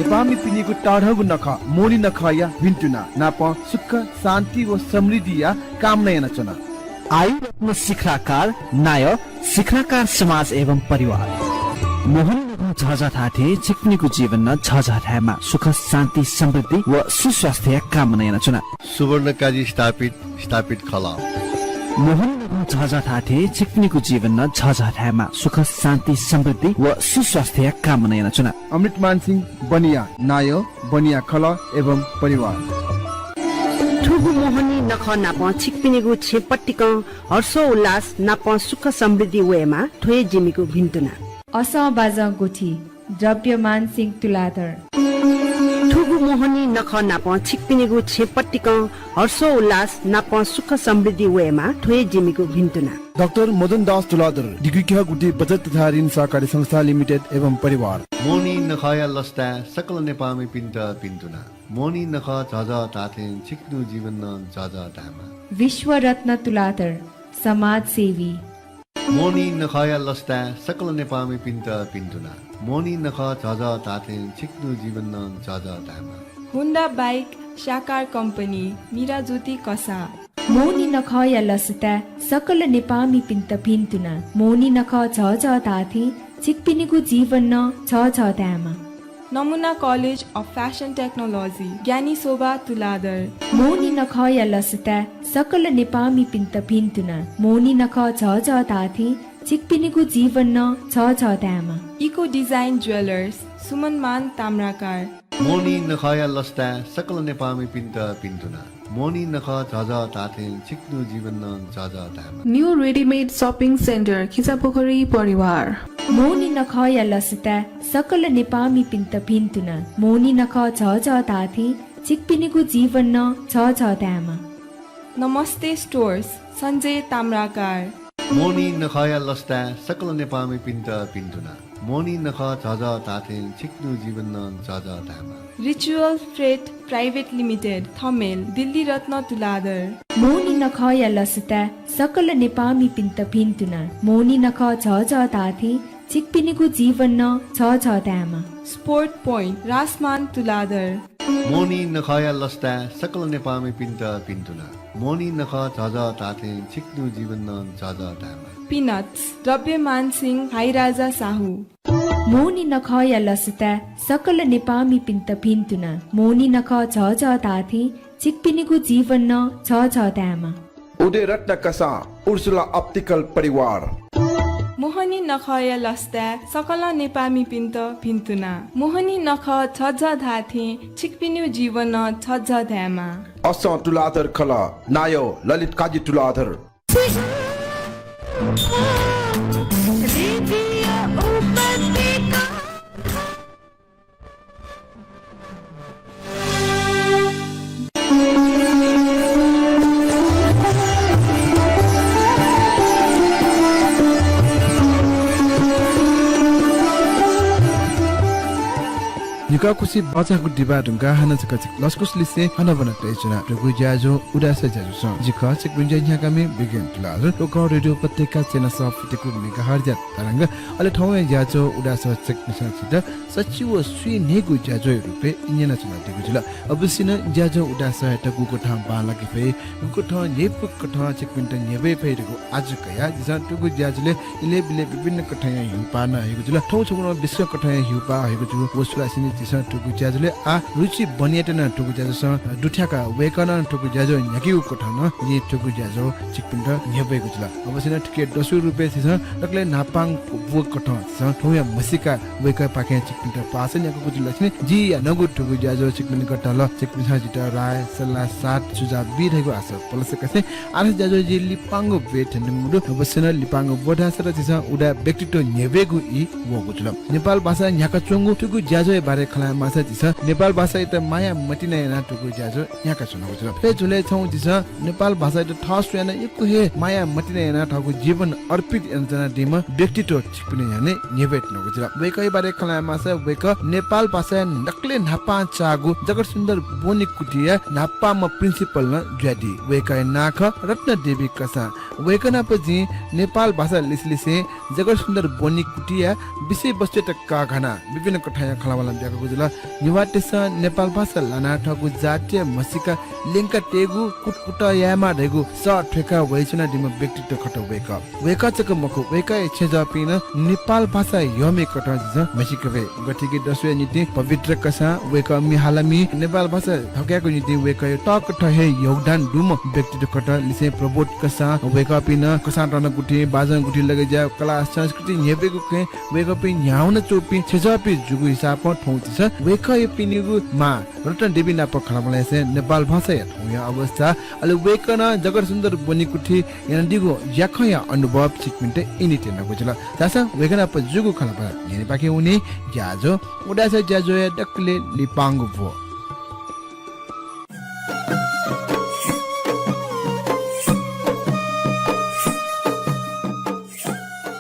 नेपाःमिपिनिगु तःधंगु नखः मोहनी नखःया भिन्तुना नापं सुख, शान्ति व समृद्धिया कामना यानाच्वना। आयुरत्न शिखराकार, नायः शिखराकार समाज एवं परिवार। मोहनी नखः झःझः धाःथें छिकपिनिगु जीवन नं झःझः धायेमा। सुख, शान्ति, समृद्धि व सुस्वास्थ्यया कामना यानाच्वना। सुवर्ण काजी स्थापित, स्थापित खलः। मोहनी नखः झःझः धाःथें छिकपिनिगु जीवन नं झःझः धायेमा। सुख, शान्ति, समृद्धि व सुस्वास्थ्यया कामना यानाच्वना। अमृतमान सिंह बनिया, नायः बनिया खलः एवं परिवार। थुगु मोहनी नखः नापं छिकपिनिगु छेँ पतिकं हर्षोल्लास नापं सुख समृद्धि वयेमा, थ्व हे जिमिगु भिन्तुना। असं बाजं गुथि, द्रव्यमान सिंह तुलाधर। थुगु मोहनी नखः नापं छिकपिनिगु छेँ पतिकं हर्षोल्लास नापं सुख समृद्धि वयेमा, थ्व हे जिमिगु भिन्तुना। डाक्टर मदन दास तुलाधर, डिग्री क्यः गुथि बचत तथा ऋण सहकारी संस्था लिमिटेड एवं परिवार। मोहनी नखःया लसताय् सकल नेपाःमिपिन्त भिन्तुना। मोहनी नखः झःझः धाःथें छिकपिनिगु जीवन नं झःझः धायेमा। विश्वरत्न तुलाधर, समाजसेवी। मोहनी नखःया लसताय् सकल नेपाःमिपिन्त भिन्तुना। मोहनी नखः झःझः धाःथें छिकपिनिगु जीवन नं झःझः धायेमा। हुन्डा बाइक साकार कम्पनी, मिराज्योति कसाः। मोहनी नखःया लसताय् सकल नेपाःमिपिन्त भिन्तुना। मोहनी नखः झःझः धाःथें छिकपिनिगु जीवन नं झःझः धायेमा। नमुना कलेज अफ फ्यासन टेक्नोलोजी, ज्ञानी शोभा तुलाधर। मोहनी नखःया लसताय् सकल नेपाःमिपिन्त भिन्तुना। मोहनी नखः झःझः धाःथें छिकपिनिगु जीवन नं झःझः धायेमा। इको डिजाइन ज्वेलर्स, सुमन मान ताम्राकार। मोहनी नखःया लसताय् सकल नेपाःमिपिन्त भिन्तुना। मोहनी नखः झःझः धाःथें छिकपिनिगु जीवन नं झःझः धायेमा। New readymade shopping centre, Khichapokhari परिवार। मोहनी नखःया लसताय् सकल नेपाःमिपिन्त भिन्तुना। मोहनी नखः झःझः धाःथें छिकपिनिगु जीवन नं झःझः धायेमा। नमस्ते स्टोर्स, सञ्जय ताम्राकार। मोहनी नखःया लसताय् सकल नेपाःमिपिन्त भिन्तुना। मोहनी नखः झःझः धाःथें छिकपिनिगु जीवन नं झःझः धायेमा। Ritual freight private limited, Thamel, Delhi Ratna Tuladhar. Mohani नखःया लसताय् सकल नेपाःमिपिन्त भिन्तुना। मोहनी नखः झःझः धाःथें छिकपिनिगु जीवन नं झःझः धायेमा। स्पोर्ट पोइन्ट, रासमान तुलाधर। मोहनी नखःया लसताय् सकल नेपाःमिपिन्त भिन्तुना। मोहनी नखः झःझः धाःथें छिकपिनिगु जीवन नं झःझः धायेमा। पिनट्स, द्रव्यमान सिंह, भाइराजा साहु। मोहनी नखःया लसताय् सकल नेपाःमिपिन्त भिन्तुना। मोहनी नखः झःझः धाःथें छिकपिनिगु जीवन नं झःझः धायेमा। उदय रत्न कसाः, उर्सुला अप्टिकल परिवार। मोहनी नखःया लसताय् सकल नेपाःमिपिन्त भिन्तुना। मोहनी नखः झःझः धाःथें छिकपिनिगु जीवन नं झःझः धायेमा। असं तुलाधर खलः, नायः ललित काजी तुलाधर। निकाः खुसि भचा छगू दिपा धुंकाः हानं छकः छिकपिनि लसकुस लिसें हनाबना तयाच्वना। थुगु ज्याझ्वः उदाय् ज्याझ्वलय् जि खः छिकपिनि ज्या न्ह्याकामि विज्ञान तुलाधर। थ्व खः रेडियो उपत्यका च्यानल सफुतिकू मेगाहर्जया तरंग। अले थौंया ज्याझ्वः उदाय् छिकपिन्सं झीत सच्छि व स्वीन्हय्गू ज्याझ्वःया रूपय् न्यनाच्वनादीगु जुल। अवश्य नं ज्याझ्वः उदाय् थ्व गुकथं बांलाके फइ, गुकथं न्ह्यइपुक कथं छिकपिन्त न्ह्यब्वये फइ धइगु आजु कयाः झीसं थुगु ज्याझ्वलय् इलय् बिलय् विभिन्न कथंया ह्यूपाः नं हइगु जुल। थौं छगू नं विश्व कथंया ह्यूपाः हइगु जुल। व छु धाःसा नि झीसं थुगु ज्याझ्वलय् आः रुचि बनियात नं थुगु ज्याझ्वलय् दुथ्याकाः वय्कलं थुगु ज्याझ्वः न्ह्याकीगु कथं नं जिं थुगु ज्याझ्वः छिकपिन्त न्ह्यब्वयेगु जुल। अवश्य नं थुकिया दसु रूपय् झीसं दकलय् न्हापांगु कथं झीसं थौंया म्हसीका वय्कःपाखें छिकपिन्त पासा न्ह्याकागु जुल। अले जिं यानागु थुगु ज्याझ्वः छिकपिन्त गथे ला छिकपिन्सं जितः राय, सल्लाह, साथ, सुझाव बी धइगु आशा पलसकसें आः थ्व ज्याझ्वः जि लिपांगु ब्वय् थ्यनेधुंगु दु। अवश्य नं लिपांगु ब्व धाःसा ला झीसं उदाय् व्यक्तित्व न्ह्यब्वयेगु ई वःगु जुल। नेपाल भाषाय् न्ह्याकाच्वंगु थुगु ज्याझ्वःया बारे खँ ल्हायेमाःसा झीसं नेपाल भाषायात माया मतिना यानाः थुगु ज्याझ्वः न्ह्याकाच्वनागु जुल। थ्व झ्वलय् छगू झीसं नेपाल भाषायात थः स्वयाः नं यक्व हे माया मतिना यानाः थःगु जीवन अर्पित यानाच्वनादीम्ह व्यक्तित्व छिकपिनि न्ह्यःने न्ह्यब्वयेत्यनागु जुल। वय्कःया बारे खँ ल्हायेमाःसा वय्कः नेपाल भाषाय् दकलय् न्हापां चाःगु जगत सुन्दर ब्वनिकुथिया न्हापांम्ह प्रिन्सिपल नं जुयादी। वय्कःया नां खः रत्नदेवी कसाः। वय्कः नाप जिं नेपाल भाषा लिसेलिसें जगत सुन्दर ब्वनिकुथिया विषयवस्तुयात कःघानाः विभिन्न कथंया खँल्हाबल्हा बियागु जुल। नेवाःतय्‌सं नेपाल भाषा लानाः थःगु जातीय म्हसीका ल्यंका तयेगु कुतकुतः यायेमाः धइगु सः थ्वय्‌काः वयाच्वनादीम्ह व्यक्तित्व खः वय्‌कः। वय्‌कः जक मखु, वय्‌कःया छेँजःपिं नं नेपाल भाषा यःम्ह कथं झीसं म्हसीका वये। गथेकि दसवया निंतिं पवित्र कसां वय्‌कः म्ये हालामि, नेपाल भाषा थकायेगु निंतिं वय्‌कःया तःकथं हे योगदान दुम्ह व्यक्तित्व खः। लिसें प्रबोध कसां वय्‌कःपिं नं कसां तःनं गुथि, बाजं गुथि लगे ज्या, कला संस्कृति न्ह्यब्वयेगु खँय् वय्‌कःपिं न्ह्यावनाच्वंपिं छेँजःपिं जूगु हिसाबं थौं झीसं वय्‌कःयापिनिगु मां रत्नदेवी नाप खँल्हाबल्हा यासें नेपाल भाषाया थौंया अवस्था, अले वय्‌कलं जगत सुन्दर ब्वनेकुथि यानादीगु ज्याखँया अनुभव छिकपिन्त इनातयागु जुल। धाःसा वय्‌कः नाप जूगु खँल्हाबल्हा न्ह्यःनेपाखे वने। ज्याझ्वः उदाय् सः ज्याझ्वःया दकलय् लिपांगु ब्व।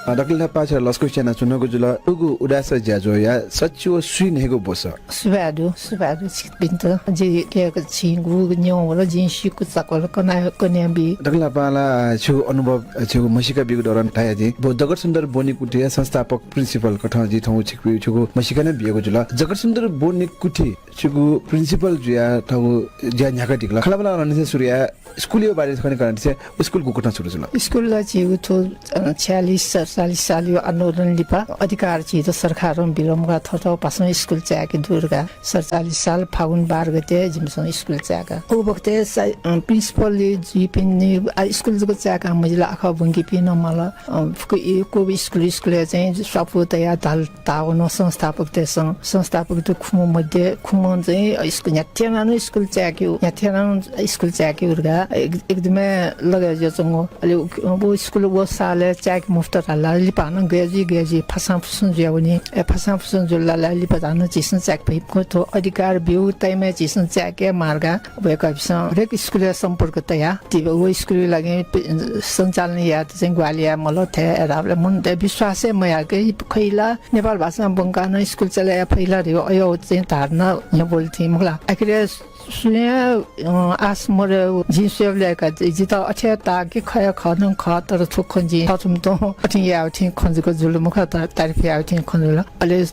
अ, दकलय् न्हापां छितः लसकुस यानाच्वनागु जुल। थुगु उदाय् सः ज्याझ्वःया सच्छि व स्वीन्हय् न्हय्‌गू ब्वसः। सुभाय् दु, सुभाय् दु छिकपिन्त। जि कय्‌क छिगु न्यं वल, जिं सीकू चाकल कना, कन्या बी। दकलय् न्हापां ला छिगु अनुभव, छिगु म्हसीका बीगु दौरान धया जि। व जगत सुन्दर ब्वनेकुथिया संस्थापक principal कथं जि थौं छिकपिं छिगु म्हसीका नं बियागु जुल। जगत सुन्दर ब्वनेकुथि छिगु principal जुयाः थःगु ज्या न्ह्याकादीगु ला। खँल्हाबल्हा न्ह्यःनेसं सुरु याः, स्कुलया बारे खने कनादिसँ, स्कुल गुकथं सुरु जुल? स्कुल ला झीगु थ्व, अ, छयालिस सतचालिस सालया आन्दोलन लिपा अधिकार झीत सरकारं बिल मखु, थःथः भाषां स्कुल चायेके दु धकाः सतचालिस साल फागुन बाह्र गते जिमिसं स्कुल चायेका। उ बखतय् सा-, अ, principal जुइपिनि, आ, स्कुल जक चायेका मजिल, आखः ब्वंकीपिं नं माल। अ, फुक्क इ-, क्वबि स्कुल, स्कुलय् चाहिँ स्वापू तयाः धाल। तावन संस्थापकतय्‌सं, संस्थापकत खुम्ह मध्ये खुम्हं चाहिँ स्कुल न्ह्याथे यानाः नं स्कुल चायेकेगु, न्ह्याथे यानाः नं स्कुल चायेकेगु धकाः एक-, एकदमै लगे जुयाच्वंगु। अले उ, व स्कुल व सालय् चायेके मफुत धाल ला लिपा नं गय् जुइ, गय् जुइ, फासां फुसं जुयावनी। ए, फासां फुसं जुल ला लिपा नं झीसं चायेके फइ मखु। थ्व अधिकार ब्यूगु time-य् झीसं चायेके माः धकाः वय्‌कःपिन्सं हरेक स्कुलया सम्पर्क तयाः ति-, व स्कुलया लागि पे-, सञ्चालन यायेत चाहिँ ग्वाहालि याये माल। थथे धाःबलय् मनूतय् विश्वास हे मयाके, खइ ला नेपाल भाषां ब्वंकाः नं स्कुल चले याये फइ ला धइगु अय् चाहिँ धारणा न्ह्यब्वल थें मखु ला। आखिरय् सुयां, अ, आश मदु, जिं स्वयेबलय् का जि-, जितः अथे ताः कि खया खः नं खः, तर थ्व खँ जिं थःथुमित अथें यायेगु थें खँ जक जुल मखु, त-, तारिफ यायेगु थें खँ जुल। अले, अ,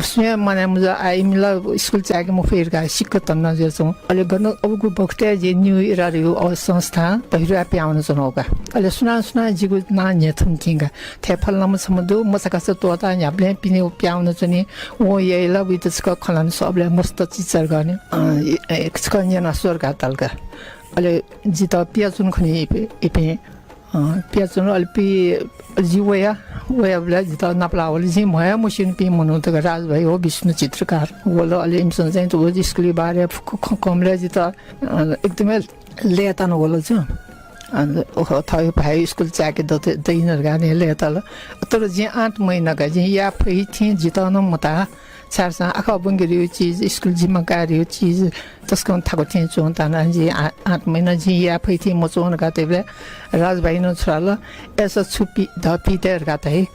सुयां मानय् मजू, आ, इमि ला स्कुल चायेके मफइ धकाः सिक्क तन्ना जुयाच्वं। अले गन अबुगु बखतय् जि New Era धइगु अ संस्थां पहिरा पिहां वनाच्वनागु का। अले सुनां सुनां जिगु नां न्ह्यथन थें का। थथे फलानाम्ह छम्ह दु, मचाकाचा त्वःताः न्ह्याबलें पिने पिहां वनाच्वनी। वं याइ ला, वइत छकः खँ ल्हानाः स्वःबलय् मस्त चिचर गने। अ, ए, ए, छकः न्यनाः स्व धकाः धाल का। अले जितः पियाच्वन खनी इपिं, इपिं, अ, पियाच्वन। अले पि-, जि वया, वयाबलय् जितः नापलाः वल। जिं म्हया मस्यूनिपिं मनूत का, राज भाइ हो, विष्णु चित्रकार वल। अले इमिसं चाहिँ थ्व स्कुलया बारे फुक्क खँ कःबलय् जितः, अ, एकदमै लय्ताना वल छु। अन, ओहो, थःगु भाय् स्कुल चायेके दत-, दइन धकाः नि लय्ताल। तर जिं आठ महिना का, जिं याये फइ थें जितः नं मताः। छाय्धाःसा आखः ब्वंके धइगु चिज, स्कुल जिम्मा काये धइगु चिज तसकं थाकु थें च्वं ताना। जिं आ-, आठ महिना जिं याये फइ थें मच्वं धकाः धायेबलय् राज भाइनं छु धाल, अय्सा छु पि-, ध पीत धकाः धाइ।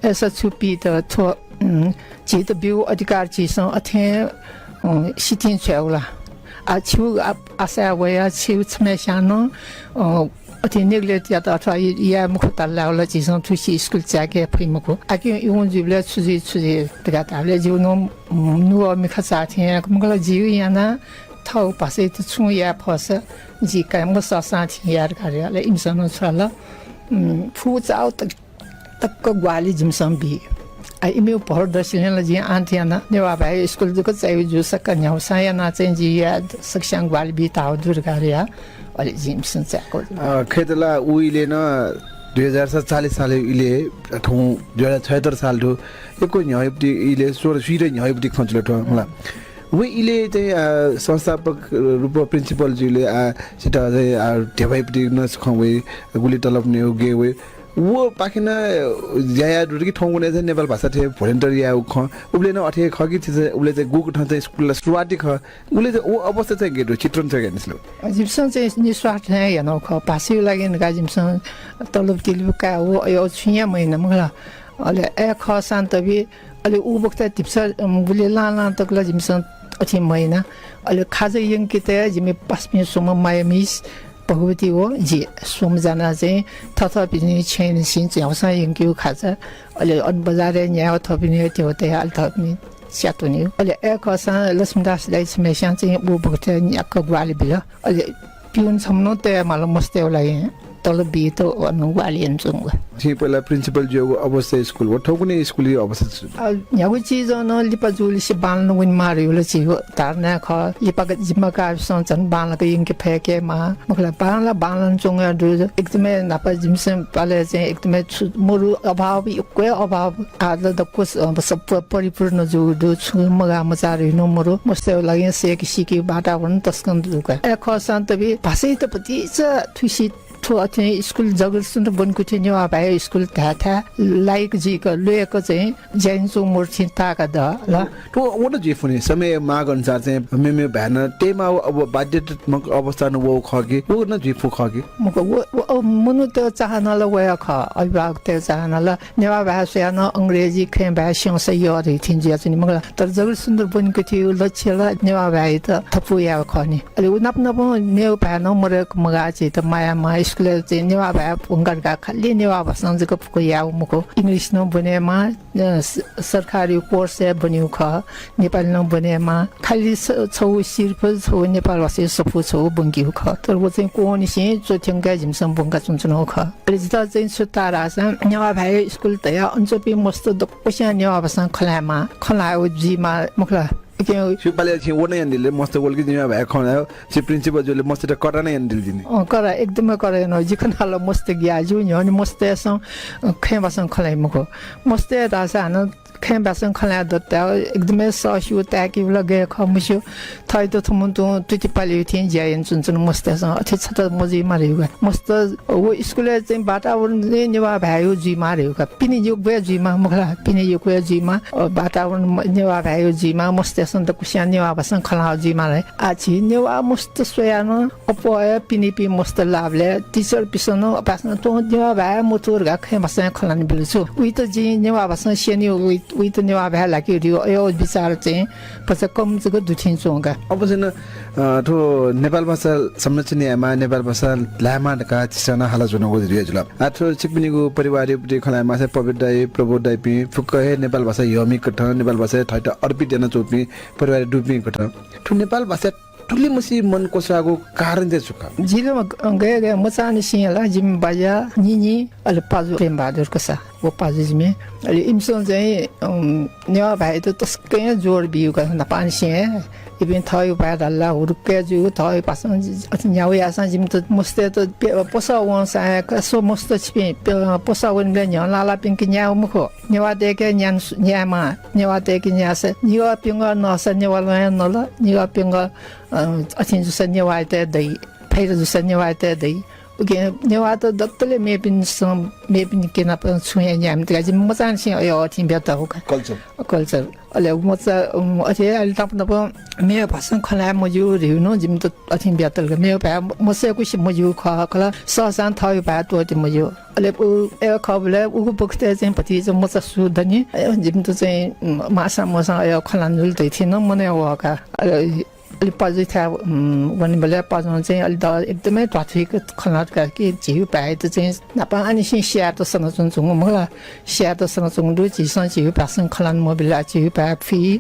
अय्सा छु पीत, थ्व, उम्, झीत ब्यूगु अधिकार झीसं अथें, उम्, सितिं छ्वयेगु ला? आ, छिगु आ-, आशाय् वयाः छिगु छम्हस्यां नं, अ, अथें neglect यात अथवा इ-, याये मखु धाल धाःसा ला झीसं थुसी स्कुल चायेके फइ मखु। आखिं इवं जुइबलय् छु जुइ, छु जुइ धकाः धाःबलय् जिगु नं, उम्, नुगः मिखा चाःथें यायेगु मखु ला, जिं यानाः थःगु भाषायात छुं याये फःसा जि काय् मसःसां थें याये धकाः धाल। अले इमिसं नं छु धाल, उम्, फुचाःगु तक तक ग्वाहालि जिमिसं बी। आ, इमिगु भर दसिलें ला जिं आँट याना, नेवाः भाय् स्कुल जक चाइगु जूसा का न्ह्यागुसां यानाः चाहिँ जिं याये सकस्यां ग्वाहालि बी धाःगु दु धकाः धया। अले जिमिसं चायेगु। अ, खय्त ला उ इलय् नं दुई हजार सतचालिस साल इलय् थौं दुई हजार छयत्तर साल दु। यक्व न्ह्यः इलय् सोह्र स्वीत न्ह्यः खँ जुल थ्व मला। व इलय् चाहिँ, अ, संस्थापक रूपं principal जुइबलय्, अ, छित चाहिँ, अ, ध्यबायापट्टि नं खँ वइ, गुलि तलब नयेगु गय् वइ। व पाखें नं ज्या याये दु कि थौंकन्हय् चाहिँ नेपाल भाषा थें volunteer यायेगु खँ, उबलय् नं अथे खः कि थें चाहिँ उबलय् चाहिँ गुकथं चाहिँ स्कुल ला सुरुवाती खः, उबलय् चाहिँ व अवस्था चाहिँ गय् दु, चित्रण चाहिँ गय् यानादिसँ ला? जिमिसं चाहिँ निस्वार्थ हे यानागु खः। भाषाया लागि धकाः जिमिसं तलब तिलब काये व अय् छुं हे मयाना मखु ला। अले अय् खःसां तबि, अले उ बखतय् धिमिसा, अम, गुलि लां लां तक ला जिमिसं अथे मयाना। अले खाजा यंकेत जिमि पासापिं स्वम्ह माया मिस भगवती व जि स्वम्ह जानाः चाहिँ थःथःपिनि छेँनिसें च्वय् ह्याउँसां यंकेगु खाजा। अले अन बजारय् न्यायेगु थःपिनि थ्यंगु तयाः अले थःपिनि स्यातुनि। अले अय् खःसां लक्ष्मीदास दाइ छम्हेस्यां चाहिँ व बखतय् न्याक्क ग्वाहालि बिल। अले पिउन छम्ह नं तये माल मस्तय् लागि तलब बीत अन ग्वाहालि यानाच्वंगु। छिं पहिला प्रिन्सिपल जुयागु अवस्था स्कुल व थौंकन्हय् स्कुलया अवस्था छु? आ, न्ह्यागु चिजं नं लिपा जूलिसे बांलाक वनेमाः धइगु ला झीगु धारणा खः। लिपा जिम्मा काःपिसं झन बांलाक यंके फय्केमाः। मखुला बांला बांलानाच्वंगु दु। एकदमै न्हापा जिमिसं पालय् चाहिँ एकदमै छु मरु अभाव, यक्व हे अभाव। आः ला दक्व स-, सब परिपूर्ण जूगु दु। छुं मगाः मचाः धइगु नं मरु। मस्तय् लागि सय्के सीके वातावरण तसकं दु का। अय् खःसां तबि भाषायात भतिचा थुइसे थ्व अथे स्कुल जगत सुन्दर ब्वनेकुथि नेवाः भाय् स्कुल धायेथाय् लायक जुइक ल्वय्क चाहिँ ज्या यानाच्वंगु मरु थें ताःका दु ला। थ्व व नं जुइ फुनि, समय माग अनुसार चाहिँ मेमेगु भाय् नं तयेमाःगु अब बाध्यतात्मक अवस्था नं वःगु खः कि, व नं जुइ फु खः कि? मखु, व, व, अब मनूत चाहना ला वया खः, अभिभावकतय् चाहना ला। नेवाः भाय् स्वयाः नं अंग्रेजी खँय् भाय् स्यंसा यः धइथें जुयाच्वनी मखुला। तर जगत सुन्दर ब्वनेकुथिया लक्ष्य ला नेवाः भाय्‌यात थपु यायेगु खः नि। अले व नाप नाप मेगु भाय् नं मरय्क मगाः, झीत माया माः। स्कुलय् चाहिँ नेवाः भाय् ब्वंका धकाः खालि नेवाः भाषां जक फुक्क याःगु मखु। English नं ब्वनेमाः, अ, स-, सरकारी course-य् ब्वनीगु खः, नेपाली नं ब्वनेमाः। खालि स-, छगू सिर्फ छगू नेपाल भाषाया सफू छगू ब्वंकीगु खः। तर व चाहिँ क्वंनिसें च्वथ्यंकाः जिमिसं ब्वंका च्वनाच्वनागु खः। अले जितः चाहिँ छु ताः धाःसा नेवाः भाय् स्कुल धयाः अन च्वंपिं मस्त दक्वस्यां नेवाः भाषां खँ ल्हायेमाः, खँ ल्हायेगु जुइमाः मखुला। उकिं छु पालय् छिं व नं यानादिल, मस्त वल कि नेवाः भाय् खँ ल्हायेगु, छि प्रिन्सिपल जुल, मस्तय्त कडा नं यानादिल जिं नि। अँ, कडा, एकदमै कडा यानागु। जि खनाः ला मस्त ग्याः जू, न्ह्यःने मस्तय्‌सं, अ, खँय् भाषां खँ ल्हाइ मखु। मस्तय् धाःसा हानं खँय् भाषां खँ ल्हाये दत धायेगु, एकदमै सःस्यू, ताय्‌केबलय् गय् खः मस्यू। थःत थुमं तुं तुति पालेगु थें ज्या यानाच्वनाच्वन मस्तय्‌सं। अथे छता मजुइमाः धइगु का। मस्त व स्कुलय् चाहिँ वातावरण चाहिँ नेवाः भाय्‌या जुइमाः धइगु का। पिने यक्व हे जुइमाः मखुला, पिने यक्व हे जुइमाः, अ, वातावरण म-, नेवाः भाय्‌या जुइमाः, मस्तय्‌सं दक्वस्यां नेवाः भाषां खँ ल्हाःगु जुइमाः ला। आः झी नेवाः मस्त स्वयाः नं अप्वः हे पिनेपिं मस्त लाःबलय् teacher-पिसं नं अपाय्‌सं नं थ्व नेवाः भाय् मथू धकाः खँय् भाषां खँ ल्हानाबिल छु। उइत जिं नेवाः भाषां स्यनीगु, उइ-, उइत नेवाः भाय् ल्हाकेगु धइगु अय् विचार चाहिँ भचा कम जक दु थें च्वं का। अब चाहिँ, अ, थ्व नेपाल भाषा संरक्षण यायेमाः, नेपाल भाषा ल्हायेमाः धकाः छिसं नं हालाच्वनागु जुया जुल। आः थ्व छिकपिनिगु परिवारया प्रति खँ ल्हायेमाःसा पवित्र दाइ, प्रबोध दाइपिं फुक्क हे नेपाल भाषा यःमिकथं, नेपाल भाषाय् थःत अर्पित यानाच्वंपिं परिवारय् दुपिं कथं। थ्व नेपाल भाषा थुलि मछि मन क्वसाःगु कारण चाहिँ छु खः? जि ला म-, गय् गय् मचांनिसें ला जिमि बाज्या, निनि, अले पाजु प्रेमबहादुर कसाः। व पाजु जिमि। अले इमिसं चाहिँ, अम, नेवाः भाय्‌यात तसकं जोड बियागु का न्हापांनिसें हे। इपिं थःगु भाय् धाल ला हुरुक्क हे जूगु, थःगु भाषां जि-, अथे न्ह्यागु याःसां जिमित मस्तय्‌त प्य-, पसः वंसां हे का, स्व मस्त छिपिं, प्य-, पसः वनेबलय् न्ह्यः लालापिंके न्यायेगु मखु। नेवाःतय्‌के न्यान सु-, न्यायेमाः। नेवाःतय्‌के न्याःसा निगः प्यंगः नःसा नेवालं हे नल। निगः प्यंगः, अ, अथें जूसा नेवाःयात हे दइ। फाइदा जूसा नेवाःयात हे दइ। उकिं नेवाःत दतले मेपिन्सं, मेपिन्के नाप छुं हे न्यायेमाः धकाः जिमि मचांनिसें अय् अथें ब्यात हो का। Culture। Culture। अले मचा, उम, अथे अले नाप नाप मेगु भाषां खँ ल्हाये मज्यू धइगु नं जिमित अथें ब्यातल का। मेगु भाय् मसय्‌कुसे मज्यू खः, खला सहसां थःगु भाय् त्वःते मज्यू। अले उ, अय् खःबलय् उगु बखतय् चाहिँ भतिचा मचा सु दनि, अय् जिमित चाहिँ, उम, माःसां मचां अय् खँ ल्हाना जुल धइथें नं मनय् वः का। अले अले पाजुथाय्, उम्, वनेबलय् पाजुं चाहिँ अले द-, एकदमै ध्वाथुइक खँ ल्हात का कि झीगु भाय्‌यात चाहिँ न्हापांनिसें स्यायेत सनाच्वनाच्वंगु मखु ला, स्यायेत सनाच्वंगु दु। झीसं झीगु भाषां खँ ल्हाना मबिल ला, झीगु भाय् फुइ,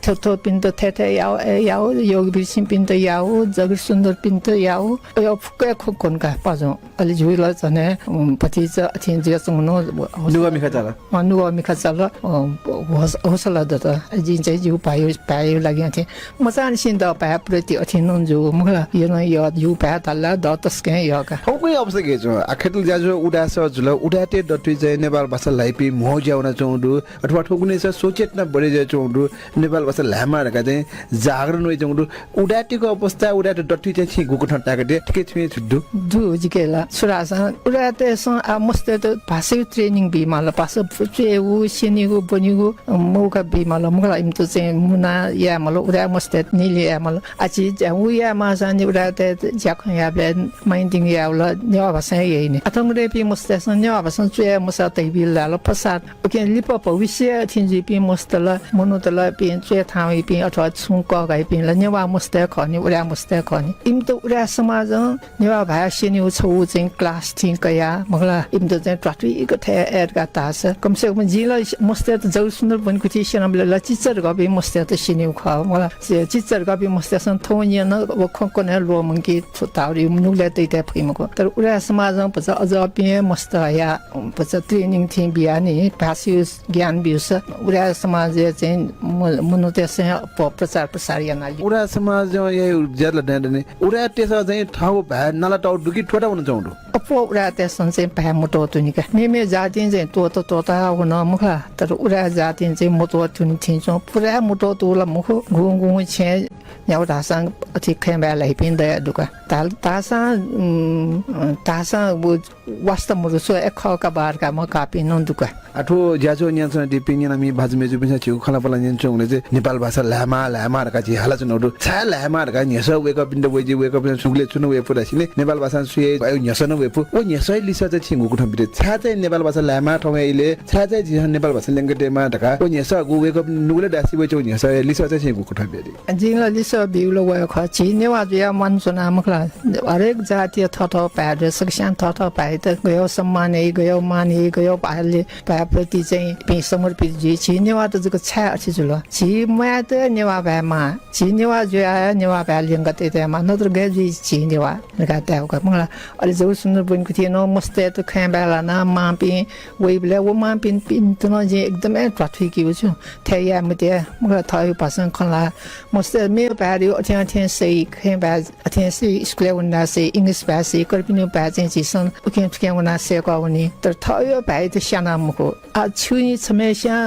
थ्व थ्वपिन्त थथे थथे याउ, ए, याउ, योगवीर सिंहपिन्त याउ, जगत सुन्दरपिन्त याउ, अय् फुक्क हे खँ कन का पाजुं। अले झीगु ला झन हे, उम्, भतिचा अथें जुयाच्वंगु नं नुगः मिखा चाल। अँ, नुगः मिखा चाल, अँ, हौस-, हौसला दत। जिं चाहिँ जिगु भाय्, भाय्‌या लागि अथें मचांनिसें द भाय् प्रति अथें नं जूगु मखु ला, यः नं यः, जिगु भाय् धाल ला द तसकं यः का। थौंकन्हय् अवस्था गय् च्वं? आः खय्‌तले ज्याझ्वः उदाय् सः जुल, उदाय्‌तय् दथुइ चाहिँ नेपाल भाषा ल्हाइपिं म्हो जुया वनाच्वंगु दु, अथवा थौंकन्हय् चाहिँ सोच चेतना बढे जुयाच्वंगु दु, नेपाल भाषा ल्हायेमाः धकाः चाहिँ जागरण वयाच्वंगु दु। उदाय्‌तय्‌गु अवस्था, उदाय्‌त दथुइ चाहिँ छिं गुकथं ताय्‌कादिया, थुकी छुं छु दु? दु जिके ला। छु धाःसा उदाय्‌तय्‌सं आः मस्तय्‌त भाषाया training बीमाल, भाषा च्वयेगु, स्यनेगु, ब्वनेगु, अ, मौका बीमाल। मखु ला इमित चाहिँ मुना यायेमाल, उदाय् मस्तय्‌त निले यायेमाल। आ, झी ज्या-, उ याये माःसां नि उदाय्‌तय् ज्याखँ यायेबलय् माइन्डिङ यायेबलय् नेवाः भाषां हे याइ नि। आतंकं दय्‌पिं मस्तय्‌सं नेवाः भाषां च्वये मसा तइबलय् लाल प्रसार। उकिं लिपा भविष्य अथें जुइपिं मस्त ला, मनूत ला, पिं च्वय् थाहां वइपिं अथवा छुं कःघाइपिं ला नेवाः मस्त हे खः नि, उदाय् मस्त हे खः नि। इमित उदाय् समाजं नेवाः भाय् स्यनीगु छगू चाहिँ क्लास थें कयाः, मखु ला, इमित चाहिँ त्वाथुइक थय् याये धकाः धाःसा, कम से कम जिं ला मस्तय्‌त जगत सुन्दर बनेकुथिइ स्यनाबलय् ला चिच्चा धकाःपिं मस्तय्‌त स्यनीगु खः, मखु ला। से चिच्चा धकाःपिं मस्तय्‌सं थौं न्यन, व खँ कने ल्वःमंकी, थ्व धाःगु नुगलय् तइतय् फइ मखु। तर उदाय् समाजं भचा अझ अपिं हे मस्त हयाः, भचा ट्रेनिङ थें बियाः नि, भाषाया ज्ञान ब्यूसा उदाय् समाजय् चाहिँ म-, मनूतय्‌सं प-, प्रचार प्रसार यानाली। उदाय् समाजं याये ज्या ला दने दने। उदाय्‌तय्‌सं चाहिँ थःगु भाय् नाला तःगु दु कि त्वःता वनाच्वंगु दु? अप्वः उदाय्‌तय्‌सं चाहिँ भाय् मत्वःतुनि का। मेमेगु जातिं चाहिँ त्वःता त्वःता वन मखु ला, तर उदाय् जातिं चाहिँ मत्वःतुनि थें च्वं। पुरा मत्वःतू ला मखु, गुगुं गुगुं छेँय् न्ह्यागु धाःसां अथे खँय् बाय् लाइपिं दया दु का। धाल-, धाःसां, उम्, धाःसां व वास्ता मदु, छु हे खः का बार का मकाःपिं नं दु का। आ, थ्व ज्याझ्वः न्यनाच्वनादीपिं न्यनामि भाजु मय्‌जुपिन्सं झीगु खँल्हाबल्हा न्यनाच्वंगुलिं चाहिँ नेपाल भाषा ल्हायेमाः, ल्हायेमाः धकाः झी हालाच्वनागु दु। छाय् ल्हायेमाः धकाः न्ह्यसः वय्‌कःपिन्त वय्‌जि, वय्‌कःपिन्सं सुगलय् च्वना वये फु धाःसा नि नेपाल भाषां सु याइ, अय् न्ह्यसः नं वये फु। व न्ह्यसःया लिसः चाहिँ छिं गुकथं बियादी? छाय् चाहिँ नेपाल भाषा ल्हायेमाः थौं हे इलय्, छाय् चाहिँ झीसं नेपाल भाषा ल्यंके दयेमाः धकाः व न्ह्यसः गु वय्‌कःपिन्त नुगलय् धाःसा वय्‌च्वंगु न्ह्यसःया लिसः चाहिँ छिं गुकथं बियादी? जिं ला लिसः बीगु ला व हे खः, झी नेवाः जुयाः म्वाना च्वना मखु ला। हरेक जातिया थःथःगु भाय् दु, सकसियां थःथःगु भाय्‌यात गय् सम्मान याइ, गय् मान याइ, गय् भाय् ले-, भाय् प्रति चाहिँ पिं समर्पित जुइ। झी नेवाःत जक छाय् अथे जुल? झी म्वायेत हे नेवाः भाय् माः, झी नेवाः जुयाः हे नेवाः भाय् ल्यंका तयेमाः, नत्र गय् जुइ झी नेवाः धकाः धायेगु का मखु ला। अले जगत सुन्दर बनेकुथिं नं मस्तय्‌त खँय् बाय् लानाः मांपिं वइबलय् व मांपिन्त नं जिं एकदम हे ध्वाथुइकेगु छु। थथे याये मते, मखु ला, थःगु भाषां खँ ल्हाः। मस्तय् मेगु भाय् दु, अथें अथें सइ, खँय् बाय् अथें सइ, स्कुलय् वनाः सइ, English भाय् सइ, कर्पिनिगु भाय् चाहिँ झीसं उखें थुखें वनाः सय्‌काः वनी। तर थःगु भाय्‌यात स्यानाः मखु। आ, छिं छम्हस्यां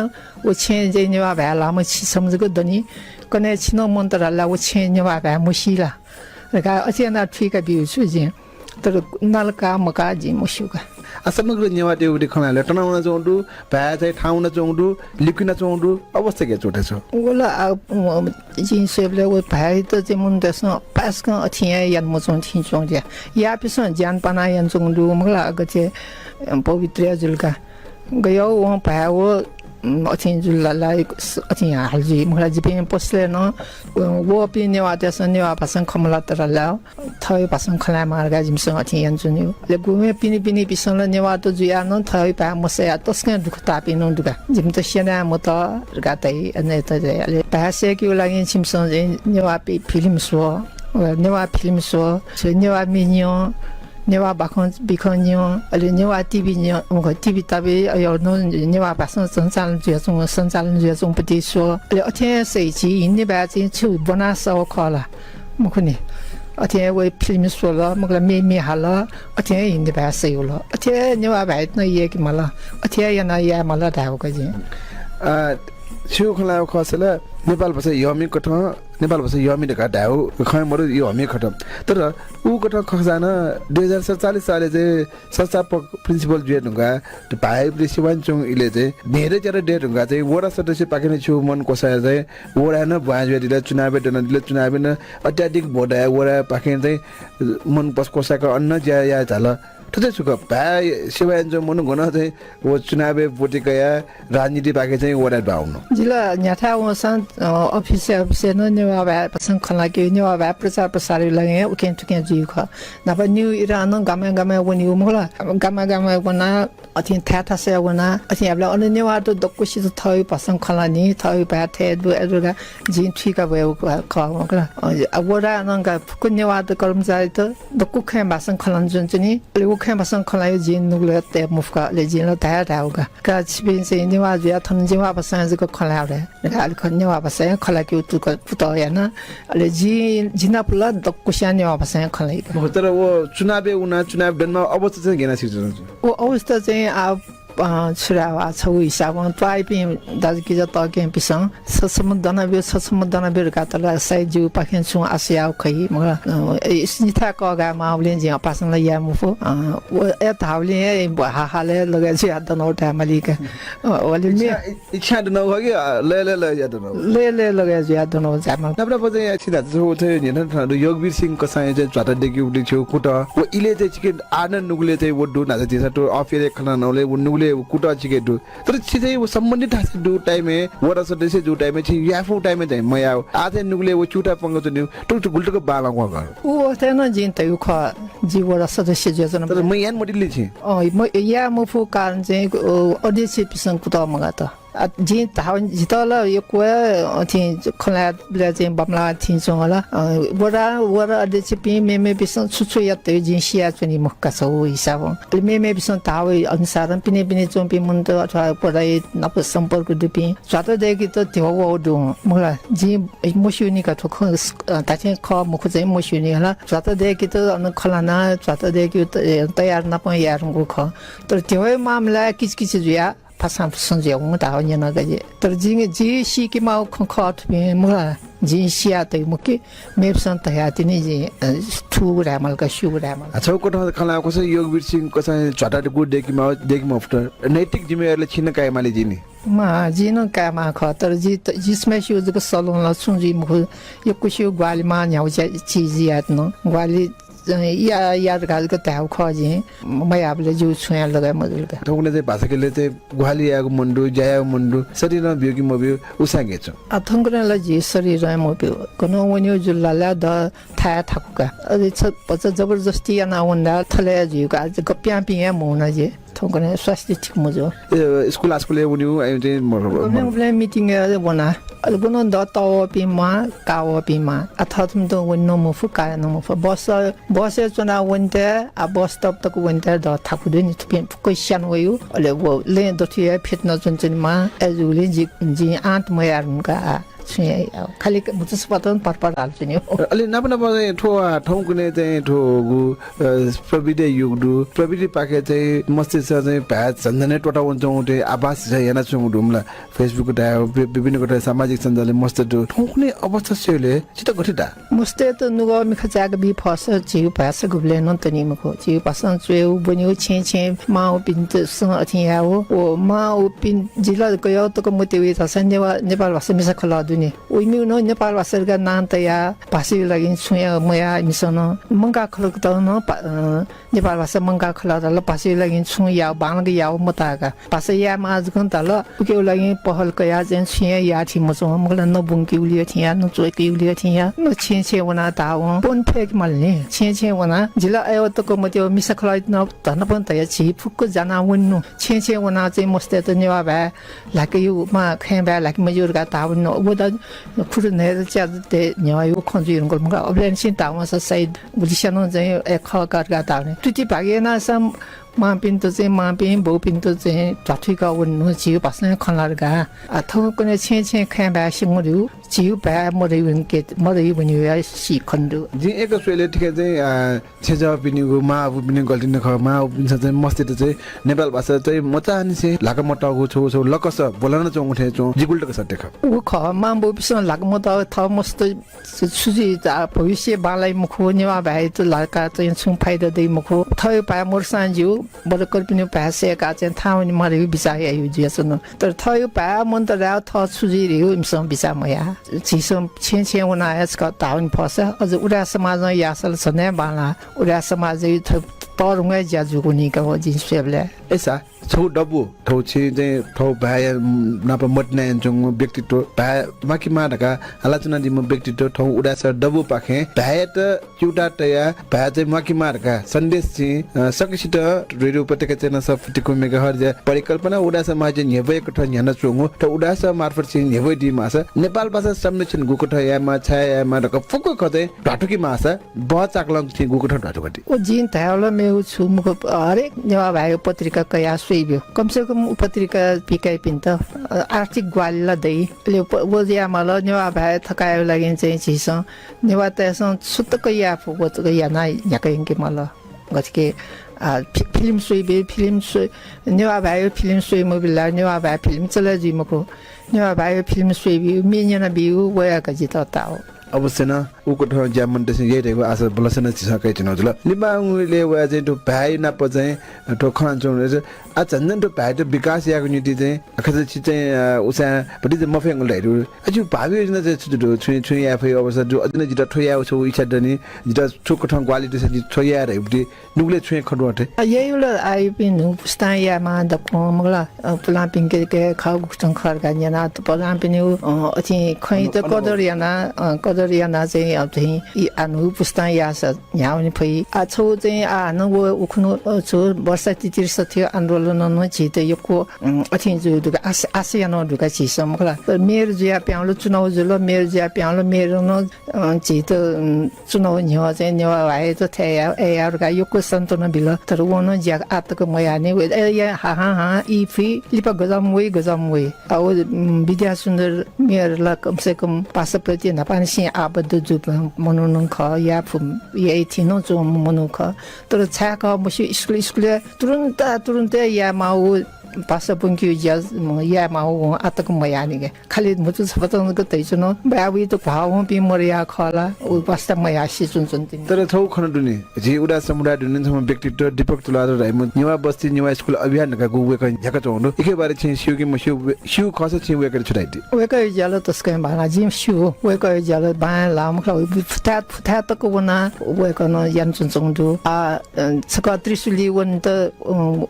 व छेँय् चाहिँ नेवाः भाय् ल्हाःम्ह छि छम्ह जक दनि। कन्हय् छिं नं मन्त धाल ला व छेँय् नेवाः भाय् मसी ला धकाः अथे यानाः थुइका ब्यूगु छु जिं। तर नाला का मका जिं मस्यू का। आ, समग्र नेवाःतय्‌गु खँ ल्हायेबलय् तना वनाच्वंगु दु, भाय् चाहिँ थाहां वनाच्वंगु दु, लिकुनाच्वंगु दु, अवस्था गय् च्वं थें च्वं? व ला, आ, म, जिं स्वयेबलय् व भाय्‌यात चाहिँ मनूतय्‌सं पाय्‌सकं अथें हे याना मच्वं थें च्वं थें। याःपिन्सं ज्यान पानाः यानाच्वंगु दु, मखु ला, गथे, अ, पवित्र जुल का। गय् वं भाय् व, उम्, अथें जुल ला, ला, अथें हाल जुइ, मखु ला, जिपिं पसलय् नं, अ, वःपिं नेवाःतय्‌सं नेवाः भाषां खँ मल्हात धाल ला, थःगु भाषां खँ ल्हायेमाः धकाः जिमिसं अथें यानाच्वनी। अले गुम्ह पिने पिनेपिन्सं ला नेवाःत जुयाः नं थःगु भाय् मसयाः तसकं दुःख ताःपिं नं दु का। जिमित स्यनाः मत धकाः धाइ, अनय् त धाइ। अले भाय् सय्‌केगु लागिं छिमिसं चाहिँ नेवाः पि-, फिल्म स्व, अ, नेवाः फिल्म स्व, नेवाः म्ये न्यँ, नेवाः बाखं बिखं न्यँ, अले नेवाः टिभी न्यँ, मखु, टिभी ताबे अय् नं नेवाः भाषां सञ्चालन जुयाच्वंगु, सञ्चालन जुयाच्वंगु पति स्व। अले अथें सइ, झी हिन्दी भाय् चाहिँ छु ब्वना सःगु खः ला? मखु नि। अथें हे वइ फिल्म स्वल, मखु ला, म्ये म्ये हाल, अथें हे हिन्दी भाय् सइ वल। अथे हे नेवाः भाय्‌यात नं यय्‌के माल, अथे हे यानाः याये माल धायेगु का जिं। अ, छिगु खँ ल्हायेगु खःसा ला नेपाल भाषा यःमि कथं, नेपाल भाषा यःमि धकाः धायेगु खँ मदु, यःमि कथं। तर उ कथं खःसा नं दुई हजार सतचालिस सालय् चाहिँ संस्थापक principal जुया धुंकाः भाय्‌यात सेवा यानाच्वंगु इलय् चाहिँ न्ह्यःने च्यादँ दये धुंकाः चाहिँ वडा सदस्यपाखें नं छिगु मन क्वसाः चाहिँ वडाय् नं ब्वाँय् जुयादिल, चुनावय् दनादिल, चुनावय् नं अत्याधिक भोट दयाः वडापाखें चाहिँ मन पस-, क्वसाय्‌काः अन नं ज्या याये झाल। थथे छु खः, भाय् सेवा यानाच्वंम्ह मनू गनं चाहिँ व चुनावय् ब्वति कयाः राजनीतिपाखें चाहिँ वडाय् दुहां वंगु? जि ला न्ह्याथाय् वंसां, अ, अफिसय्, अफिसय् नं नेवाः भाय् भाषां खँ ल्हाकेगु, नेवाः भाय् प्रचार प्रसारया लागिं उखें थुखें जुइगु खः। न्हापा न्यू इरां नं गामय् गामय् वनेगु मखु ला, गामय् गामय् वनाः अथें थाय् थासय् वनाः अथें याःबलय् अन नेवाःत दक्वसित थःगु भाषां खँ ल्हानी, थःगु भाय् थथे दु, अथे दु धकाः जिं थुइका ब्वयेगु खः, मखु ला। अ, वडाय् नं का फुक्क नेवाःत कर्मचारीत दक्व खँय् भाषां खँ ल्हानाच्वंगु च्वनी। अले व खँय् भाषां खँ ल्हायेगु जिं नुगलय् तये मफुका। अले जिं ला धाये धायेगु का, का छिपिं चाहिँ नेवाः जुयाः थन नेवाः भाषां जक खँ ल्हाये धकाः। अले खः नेवाः भाषां खँ ल्हाकेगु तुक-, कुतः याना। अले जि, जि नाप ला दक्वसियां नेवाः भाषां खँ ल्हाइ का। मखु, तर व चुनावय् वनाः चुनाव दनेमाःगु अवस्था चाहिँ गय् यानाः सिधल? व अवस्था चाहिँ आ, अ, छु धाये, वा छगू हिसाबं त्वाःपिं दाजुकिजा तःकेहेँपिसं छ छम्ह दनाब्यु, छ छम्ह दनाब्यु धकाः तला सायद जिगुपाखें छुं आशा याःगु खइ। मखु ला, अ, इस-, निथाय् कःघाये माःबलय् जिं अपासं ला याये मफु। अ, व, ए धाःबलय् हे हाहालय् लगय् जुयाः दनागु धाये मालीका। अ, वले मे- इच्छा, इच्छा दनागु खः कि, अ, लय् लय् लगय् जुयाः दनागु? लय् लय् लगय् जुयाः दनागु धाये माल। नाप नाप चाहिँ या छिं धाःसा थ्व, थ्व न्ह्यथना थन दु, योगवीर सिंह कसाःया चाहिँ झ्वाता दय्केगु दु थ्व कुतः। व इलय् चाहिँ छिके आः नं नुगलय् चाहिँ व दु धाःसा झीसं थ्व अफेलय् खना नं व नुगलय् व कुतः छिके दु। तर छि चाहिँ व सम्बन्धित थासय् दुगु time-य्, वडा सदस्य जूगु time-य्, छि याये फुगु time-य् चाहिँ मयाः। आः चाहिँ नुगलय् व च्यूताः पंक च्वनीगु, थुगु गुलि तक बांलाक वंगु। उ अवस्थाय् नं जिं तयागु खः, जि वडा सदस्य जुयाच्वना। तर मयाना मदिल छि? अँ, म-, याये मफुगु कारण चाहिँ, अ, अध्यक्षपिसं कुतः मगात। आ, जिं धाः, जितः ला यक्व हे अथें खँ ल्हायेबलय् चाहिँ बांमलाः थें च्वं ला। अ, वडा, वडा अध्यक्षपिं मेमेपिसं छु छु यात धइगु जिं सियाच्वनी मखु का छगू हिसाबं। अले मेमेपिसं धाःगु अनुसारं पिने पिने च्वंपिं मनूत अथवा वडाया नाप सम्पर्क दुपिं झ्वाता दय्केत ध्यबा वःगु दु। मखु ला, जिं मस्यूनि का थ्व खँ, अ, धात्थें खः मखु चाहिँ मस्यूनि हला। झ्वाता दय्केत अन खँ ल्हानाः झ्वाता दय्केगु त-, तयार नापं याये धुंकूगु खः। तर ध्यबाया मामलाय् किचकिच जुयाः फासां फुसं जुयावंगु धाःगु न्यनागु का जि। तर जिं, जि सीके माःगु खँ खः थुपिं मखु ला, जिं सिया तइ मखु कि मेपिसं धयातिनि जिं, अ, थूगु धाये माल का, स्यूगु धाये माल का। आ, छगू कथं खँ ल्हायेगु खःसा योगवीर सिंह कसाःया झ्वाता दय्के माःगु, दय्के मफुत। नैतिक जिम्मेवारी ला छिं नं काये माली जिं नि। माः, जिं नं काये माः खः, तर जि त, जि स्वम्हस्यु जक सलं ला छुं जुइ मखु। यक्वस्यु ग्वाहालि माः न्ह्यागु चा-, चिज यात नं। ग्वाहालि या, या धकाः जक धायेगु खः जिं। मयाःबलय् जिगु छुं हे लगय् मजुल का। थौंकन्हय् चाहिँ भाषा ख्यलय् चाहिँ ग्वाहालि यायेगु मन दु, ज्या यायेगु मन दु, शरीरं ब्यू कि मब्यू, उ सां गय् च्वं? आ, थौंकन्हय् ला जि शरीरं हे मब्यू। गनं वनेगु जुल ला द थाय् थाकु का। अले छ-, भचा जबरजस्ती यानाः वन धाः थले हे जुइगु का। आ, गप्यांपिं हे मवन जि। थौंकन्हय् स्वास्थ्य ठीक मजू। ए, स्कुल आस्कुलय् वनेगु, अ, चाहिँ म-, म-, उबलय्, उबलय् meeting-य् वना। अले गनं द तःवःपिं म्वाः, काःवःपिं म्वाः। आ, थःथम्हं वने नं मफु, काये नं मफु। बस, बसय् च्वनाः वनेत, आ, बस stop तक वनेत द थाकु दु नि, थुपिं फुक्क स्यानावइ। अले व लँय् दथुइ हे fit नं च्वनाच्वनेमाः। अय्‌जूगुलिं जि, जिं आँट मयाः धुंका, आ, छुं हे याः। खालि क-, भुतुसपातं परपर हालाच्वनेगु। अले नाप नाप चाहिँ थ्व, आ, थौंकन्हय् चाहिँ थ्व गु, अ, प्रविधि युग दु। प्रविधिपाखें चाहिँ मस्तय्‌सं चाहिँ भाय् झन्झन हे त्वःता वनाच्वंगु चाहिँ आभास यानाच्वंगु दु मला। Facebook धाये, वि-, विभिन्न कथं सामाजिक सञ्जालय् मस्त दु। थौंकन्हय् अवस्था स्वयेबलय् छितः गथे ताः? मस्तय्‌त नुगः मिखा चाय्‌क बी फःसा झीगु भाषा गुबलें नं तनी मखु। झीगु भाषां च्वयेगु, ब्वनेगु, छेँय् छेँय् मांपिन्त सं अथें यायेगु। व मांपिं जिला गय् तक मते वइ धाःसा नेवा-, नेपाल भाषा मिसा खलः दुनि। व इमिगु नं नेपाल भाषा धकाः नां तयाः भाषाया लागि छुं याये मयाः इमिसं नं। मंकाः खलःत नं पा-, अ, नेपाल भाषा मंकाः खलःत ला भाषाया लागि छुं याः, बांलाक याः मताः का। भाषा यायेमाः जकं धाल, उकिया लागि पहल कयाः चाहिँ छुं हे याः थें मच्वं। मखु ला, न ब्वंकेगुलिइ अथें याः, न च्वय्‌केगुलिइ अथें याः, न छेँय् छेँय् वनाः धाः वं। पन फय्के माल नि। छेँय् छेँय् वनाः जिला अय्‌व तक मते व मिसा खलःत नं धनपन धयाः झी फुक्क जानाः वनेनु। छेँय् छेँय् वनाः चाहिँ मस्तय्‌त नेवाः भाय् ल्हाकेगु मां खँय् भाय् ल्हाके मज्यू धकाः धाः वनेनु। व द खुदु न्हय्‌दँ च्यादँ तये न्ह्यः व खँ जुइ धुंकल मखु। अबलय्‌निसें धाः वंसा सायद गुलिस्यां नं चाहिँ अय् खः का धकाः धाः वने। तुति भाग यानाः सा मांपिन्त चाहिँ मांपिं, बौपिन्त चाहिँ ध्वाथुइकाः वनेनु, झीगु भाषां हे खँ ल्हाः धकाः। आ, थौंकन्हय् छेँय् छेँय् खँय् भाय् स्यंगु दु, झीगु भाय् मदइ वंके, मदइ वनेगु हे सी खने दु। जिं एक स्वयेबलय् थुकी चाहिँ, आ, छेँजःपिनिगु, मांबौपिनिगु गल्ती नं खः। मांबौपिन्सं चाहिँ मस्तय्‌त चाहिँ नेपाल भाषा चाहिँ मचांनिसें ल्हाका मतःगु छगू छगू लकस ब्वलनाच्वंगु थें च्वं, जि गुलि तक सत्य खः। व खः, मांबौपिन्सं ल्हाका मतःगु थः मस्त छु, छु जुइ, आ, भविष्य बांलाइ मखु, नेवाः भाय्‌यात ल्हाकाः चाहिँ छुं फाइदा दइ मखु। थःगु भाय् मदुसां ज्यू, बरु कर्पिनिगु भाय् सय्‌काः चाहिँ थाहां वने माः धइगु बिचाः याइगु जुयाच्वन। तर थःगु भाय् मन्त धायेगु, थः छु जुइ धइगु इमिसं बिचाः मयाः। झीसं छेँय् छेँय् वनाः हे छकः धाः वने फःसा, अझ उदाय् समाजं याःसा ला झन हे बांलाः। उदाय् समाजय् थः तःधंगु हे ज्या जूगु नि का व जिं स्वयेबलय्। अय्‌सा छगू दबू, थौं छिं चाहिँ थौं भाय्‌या नाप मतिना यानाच्वंगु व्यक्तित्व, भाय् म्वाकेमाः धकाः हालाच्वनादीम्ह व्यक्तित्व, थौं उदाय्‌सा दबूपाखें भाय्‌यात च्यूताः तयाः भाय् चाहिँ म्वाकेमाः धकाः सन्देश छिं, अ, सकसित रेडियो उपत्यका channel सफुतिकु मेगाहर्जया परिकल्पना उदाय्‌सा माःजिं न्ह्यब्वये कथं न्ह्यानाच्वंगु, थौं उदाय्‌सा मार्फत छिं न्ह्यब्वये दीमाःसा नेपाल भाषा संरक्षण गुकथं यायेमाः, छाय् यायेमाः धकाः फुक्क खँ चाहिँ ध्वाथुइकेमाःसा बहःचाकलं छिं गुकथं ध्वाथुइका ति? व जिं धायेबलय् मेगु छु मखु, हरेक नेवाः भाय्‌या पत्रिका कयाः स्वइब्यु। कम से कम उ पत्रिका पिकाइपिन्त, अ, आर्थिक ग्वाहालि ला दइ। अले प-, व जुयामाल, नेवाः भाय् थकायेगु लागि चाहिँ झीसं नेवाःतय्‌सं छु तक याये फु, व तक यानाः न्ह्याका यंकेमाल। गथेकि, आ, फि-, फिल्म स्वइबी, फिल्म स्वइ-, नेवाः भाय्‌या फिल्म स्वइ मबिल ला, नेवाः भाय् फिल्म चले जुइ मखु। नेवाः भाय्‌या फिल्म स्वइबी, म्ये न्यनाबी, वयाक जितः ताः। अवश्य नं, उकथं ज्या मनूतय्‌सं याइ धइगु आशा बलसें नं झीसं कयाच्वनागु जुल। लिपांगु इलय् वयाः चाहिँ थ्व भाय् नाप चाहिँ थ्व खनाच्वंगु दु। आ, झन झन थ्व भाय्‌त विकास यायेगु निंतिं चाहिँ, आ, खः छि चाहिँ, आ, उसाँय् भतिचा मफयेगु ला धइगु दु। आ, जिगु भावि योजना चाहिँ छु दु, छुं, छुं याये फइ अवस्था दु, अझ नं जितः थ्व याये छगू इच्छा दनि, जितः थ्व कथं ग्वाहालि दुसा जि थ्व याये धइगु दु। नुगलय् छुं हे खँ दु अथे। आ, याइगु ला आः इपिं न्हू पुस्तां यायेमाः दक्वं मखु ला, अ, पुलांपिन्के के खः गुकथं खः धकाः न्यना, त पुलांपिनिगु, अ, अथे खँयात अनु-, अनुभव। कदर याना, अ, कदर याना चाहिँ, अ, चाहिँ इ-, आ, न्हू पुस्तां याःसा न्ह्यावने फइ। आ, छगू चाहिँ, आ, हानं व उखुन्हु, अ, छु वर्षा तितिर सथ्य आन्दोलनं नं झीत यक्व, उम्, अथे जुइ धकाः आश-, आशा यानागु दु का झीसं मखु ला। तर मेयर जुया प्याहां ला चुनाव जुल, मेयर जुया प्याहां ला मेयरं नं, अ, झीत, उम्, चुनाव न्ह्यः चाहिँ नेवाः भाय्‌यात थथे याये, याये धकाः यक्व सान्त्वना बिल। तर वं नं ज्या आःतक मयाःनि। व, ए, ए, हा, हा, हा, ई फुइ, लिपा गज्याःम्ह वइ, गज्याःम्ह वइ। आ, व, उम्, विद्यासुन्दर मेयर ला कम से कम पासाप्रति न्हापांनिसें आबद्ध जूम्ह मनू नं खः, याये फु, याये थें नं च्वंम्ह मनू खः। तर छाय् खः मस्यू, स्कुल, स्कुलय् तुरुन्त, तुरुन्त यायेमाःगु भाषा ब्वंकेगु ज्या, म, यायेमाःगु वं आःतक मयाःनि का। खालि म्हुतु छपतं जक धयाच्वन, बाय् वइत घ्वाः वंपिं मदया खः ला, व वास्ता मयाः सिच्वंच्वन तिनि। तर छगू खँ दु नि, झी उदाय् समुदाय दुने छम्ह व्यक्तित्व दीपक तुलाधर धाइम्ह नेवाः बस्ती नेवाः स्कुल अभियान धकाः गु वय्‌कलं न्ह्याकाच्वंगु दु। उकिया बारे छिं स्यू कि मस्यू, स्यू खःसा छिं वय्‌कःयात छु धाइ ति? वय्‌कःया ज्या ला तसकं बांलाः, जिं स्यू। वय्‌कःया ज्या ला बांलाः मखु ला, फुथाय्, फुथाय् तक वनाः वय्‌कलं यानाच्वंच्वंगु दु। आ, अ, छकः त्रिशुली वनेत, अ,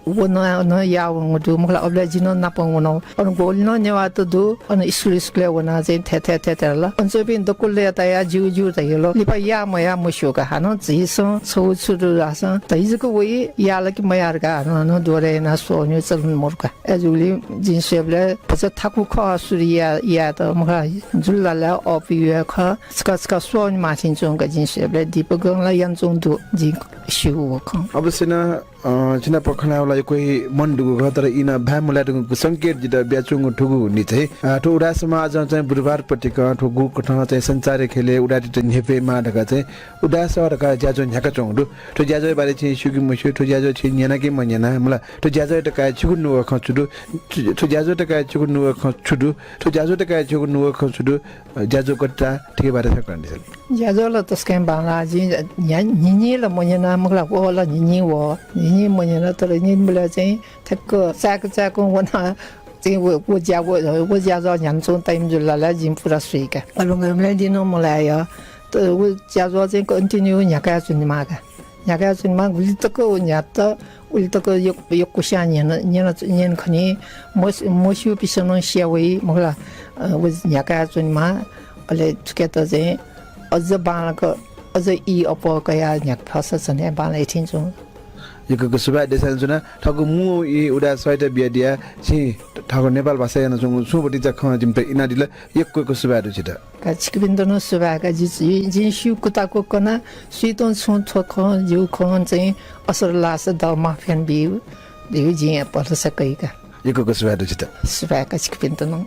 व नं, नं याः वंगु दु मखु ला, अबलय् जि नं नापं वनागु। अन ग्वलि नं नेवाःत दु, अन स्कुल स्कुलय् वनाः चाहिँ थथे थथे थथे ला। अन च्वंपिं दक्व लय्‌तायाः ज्यू ज्यू धयादिल। लिपा याः मयाः मस्यू का, हानं झीसं छगू छु दु धाःसा धइ जक वइ, याः ला कि मयाः धकाः हानं हानं दोहोरे यानाः स्वःगु चलन मदु का। अय्‌जूगुलिं जिं स्वयेबलय् भचा थाकु खः सुरु या-, यायेत मखु ला, जुल धाःसा अःपु हे खः। छकः छकः स्वःगु माथिं च्वंक जिं स्वयेबलय् दीपकं ला यानाच्वंगु दु, जिं स्यू व खँ। अवश्य नं, अ, छिनाप खँ ल्हायेगु ला यक्व हे मन दुगु खः, तर ई नं भाय् मलाये धुंकूगु संकेत जितः बियाच्वंगु थुगु नि चाहिँ, अ, थ्व उदाय् समाजं चाहिँ बुधबार पतिकं थ्व गुकथं चाहिँ संचारया ख्यलय् उदाय्‌तय्‌त न्ह्यब्वयेमाः धकाः चाहिँ उदाय् सः धकाः ज्याझ्वः न्ह्याकाच्वंगु दु। थ्व ज्याझ्वःया बारे छिं स्यू कि मस्यू, थ्व ज्याझ्वः छिं न्यना कि मन्यना, मला थ्व ज्याझ्वःयात काय् छिगु नुगः खँ छु दु, थ्व ज्याझ्वःयात काय् छिगु नुगः खँ छु दु, थ्व ज्याझ्वःयात काय् छिगु नुगः खँ छु दु, अ, ज्याझ्वः कति ताः, थुकिया बारे छकः न्यनादिसँ। ज्याझ्वः ला तसकं बांलाः, जिं न्हिं न्हिं ला मन्यना, मखु ला, वः ला न्हिं न्हिं वः, न्हिं न्हिं मन्यना, तर न्यनेबलय् चाहिँ ठ्याक्क चाय्‌क चाय्‌क वनाः चाहिँ व, व ज्या, व, व ज्याझ्वः न्ह्यानाच्वंगु time जुल धाःसा जिं पूरा स्वीका। अले गय् मलाय् दिं नं मलाय्। तर व ज्याझ्वः चाहिँ continue न्ह्याकाच्वनेमाः का। न्ह्याकाच्वनेमाः, गुलि तक व न्ह्यात, उलि तक यक-, यक्वस्यां न्यन, न्यन, न्यने खनी, मस-, मस्यूपिंसं नं स्यू वइ, मखु ला, अ, व न्ह्याकाच्वनेमाः। अले थुकियात चाहिँ अझ बांलाक, अझ ई अप्वः कयाः न्ह्याके फःसा झन हे बांलाइ थें च्वं। यक्व यक्व सुभाय् देछानाच्वना। थःगु मू ई उदाय् सःयात बियादियाः छिं थःगु नेपाल भाषाय् यानाच्वंगु छुं भतिचा खँ जिमित इनादिल। यक्व यक्व सुभाय् दु छित। का छिकपिन्त नं सुभाय् का। जि, जि, जिं स्यू कुतः कनाः सुयातं छुं थ्व खँ, जिगु खँ चाहिँ असर लाःसा दःमाफ यानाबी धइगु जिं भलसा कइ का। यक्व यक्व सुभाय् दु छित। सुभाय् का छिकपिन्त नं।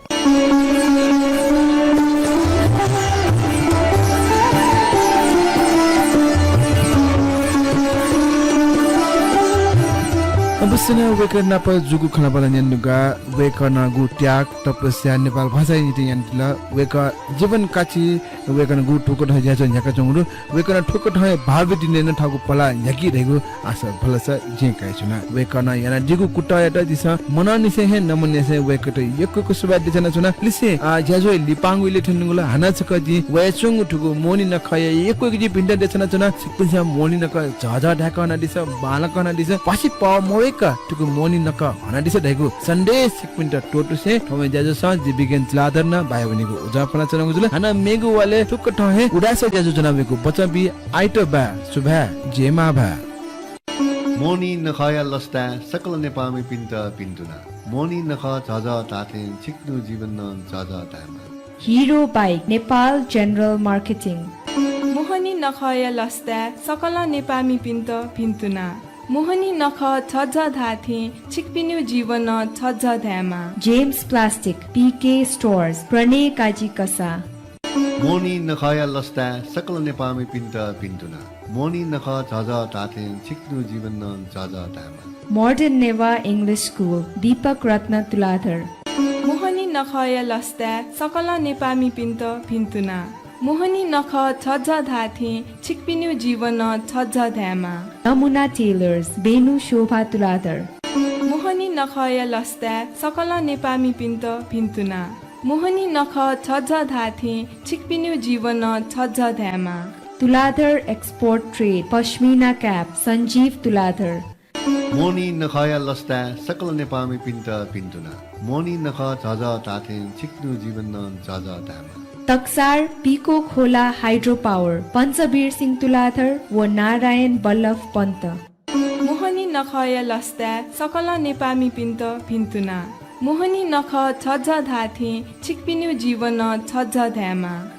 अवश्य नं वय्‌कः नाप जूगु खँल्हाबल्हा न्यने धुंकाः वय्‌कलं गु त्याग, तपस्या, नेपाल भाषाया निंतिं यानादिल। वय्‌कः जीवन काछि वय्‌कलं गु थुकथं ज्याझ्वः न्ह्याकाच्वंगु दु। वय्‌कलं थुकथं हे भावी दिनय् नं थःगु पलाः न्ह्याकी धइगु आशा भलसा जिं कयाच्वना। वय्‌कलं यानादीगु कुतःयात जिं मनंनिसें हे नमनंनिसें वय्‌कःयात यक्व यक्व सुभाय् देछानाच्वना। लिसें, आ, ज्याझ्वः लिपांगु इलय् थ्यंगु ला हानं छकः जिं वयाच्वंगु थुगु मोहनी नखःया यक्व यक्व जिं भिंतुना देछानाच्वना। छिकपिन्सं मोहनी नखः झःझः धाय्‌क हनादिसँ, बांलाक हनादिसँ, पासापिं पाः मवय्‌क थुगु मोहनी नखः हनादिसँ धइगु सन्देश छिकपिन्त त्वःतुसें थौंया ज्याझ्वलय् जि बिगेन तुलाधर नं बाया वनेगु उजं फ्वनाच्वनागु जुल। हानं मेगु वालय् थुकथं हे उदाय् सः ज्याझ्वः ज्वनावनेगु वचन बी। आइतबाः सुभाय्, जय मांभाय्। मोहनी नखःया लसताय् सकल नेपाःमिपिन्त भिंतुना। मोहनी नखः झःझः धाःथें छिकपिनिगु जीवन नं झःझः धायेमा। हिरो बाइक, नेपाल जेनरल मार्केटिङ। मोहनी नखःया लसताय् सकल नेपाःमिपिन्त भिंतुना। मोहनी नखः झःझः धाःथें छिकपिनिगु जीवन नं झःझः धायेमा। जेम्स प्लास्टिक, पीके स्टोर्स, प्रणय काजी कसा। मोहनी नखःया लसताय् सकल नेपाःमिपिन्त भिन्तुना। मोहनी नखः झःझः धाःथें छिकपिनिगु जीवन नं झःझः धायेमा। Modern Neva English School, दीपक रत्न तुलाधर। मोहनी नखःया लसताय् सकल नेपाःमिपिन्त भिन्तुना। मोहनी नखः झःझः धाःथें छिकपिनिगु जीवन नं झःझः धायेमा। नमुना Tailors, बेनु शोभा तुलाधर। मोहनी नखःया लसताय् सकल नेपाःमिपिन्त भिन्तुना। मोहनी नखः झःझः धाःथें छिकपिनिगु जीवन नं झःझः धायेमा। तुलाधर Export Trade, पश्मीना cap, सञ्जीव तुलाधर। मोहनी नखःया लसताय् सकल नेपाःमिपिन्त भिन्तुना। मोहनी नखः झःझः धाःथें छिकपिनिगु जीवन नं झःझः धायेमा। तकसार पीको खोला Hydro Power, पञ्चवीर सिंह तुलाधर व नारायण बल्लभ पन्त। मोहनी नखःया लसताय् सकल नेपाःमिपिन्त भिन्तुना। मोहनी नखः झःझः धाःथें छिकपिनिगु जीवन नं झःझः धायेमा।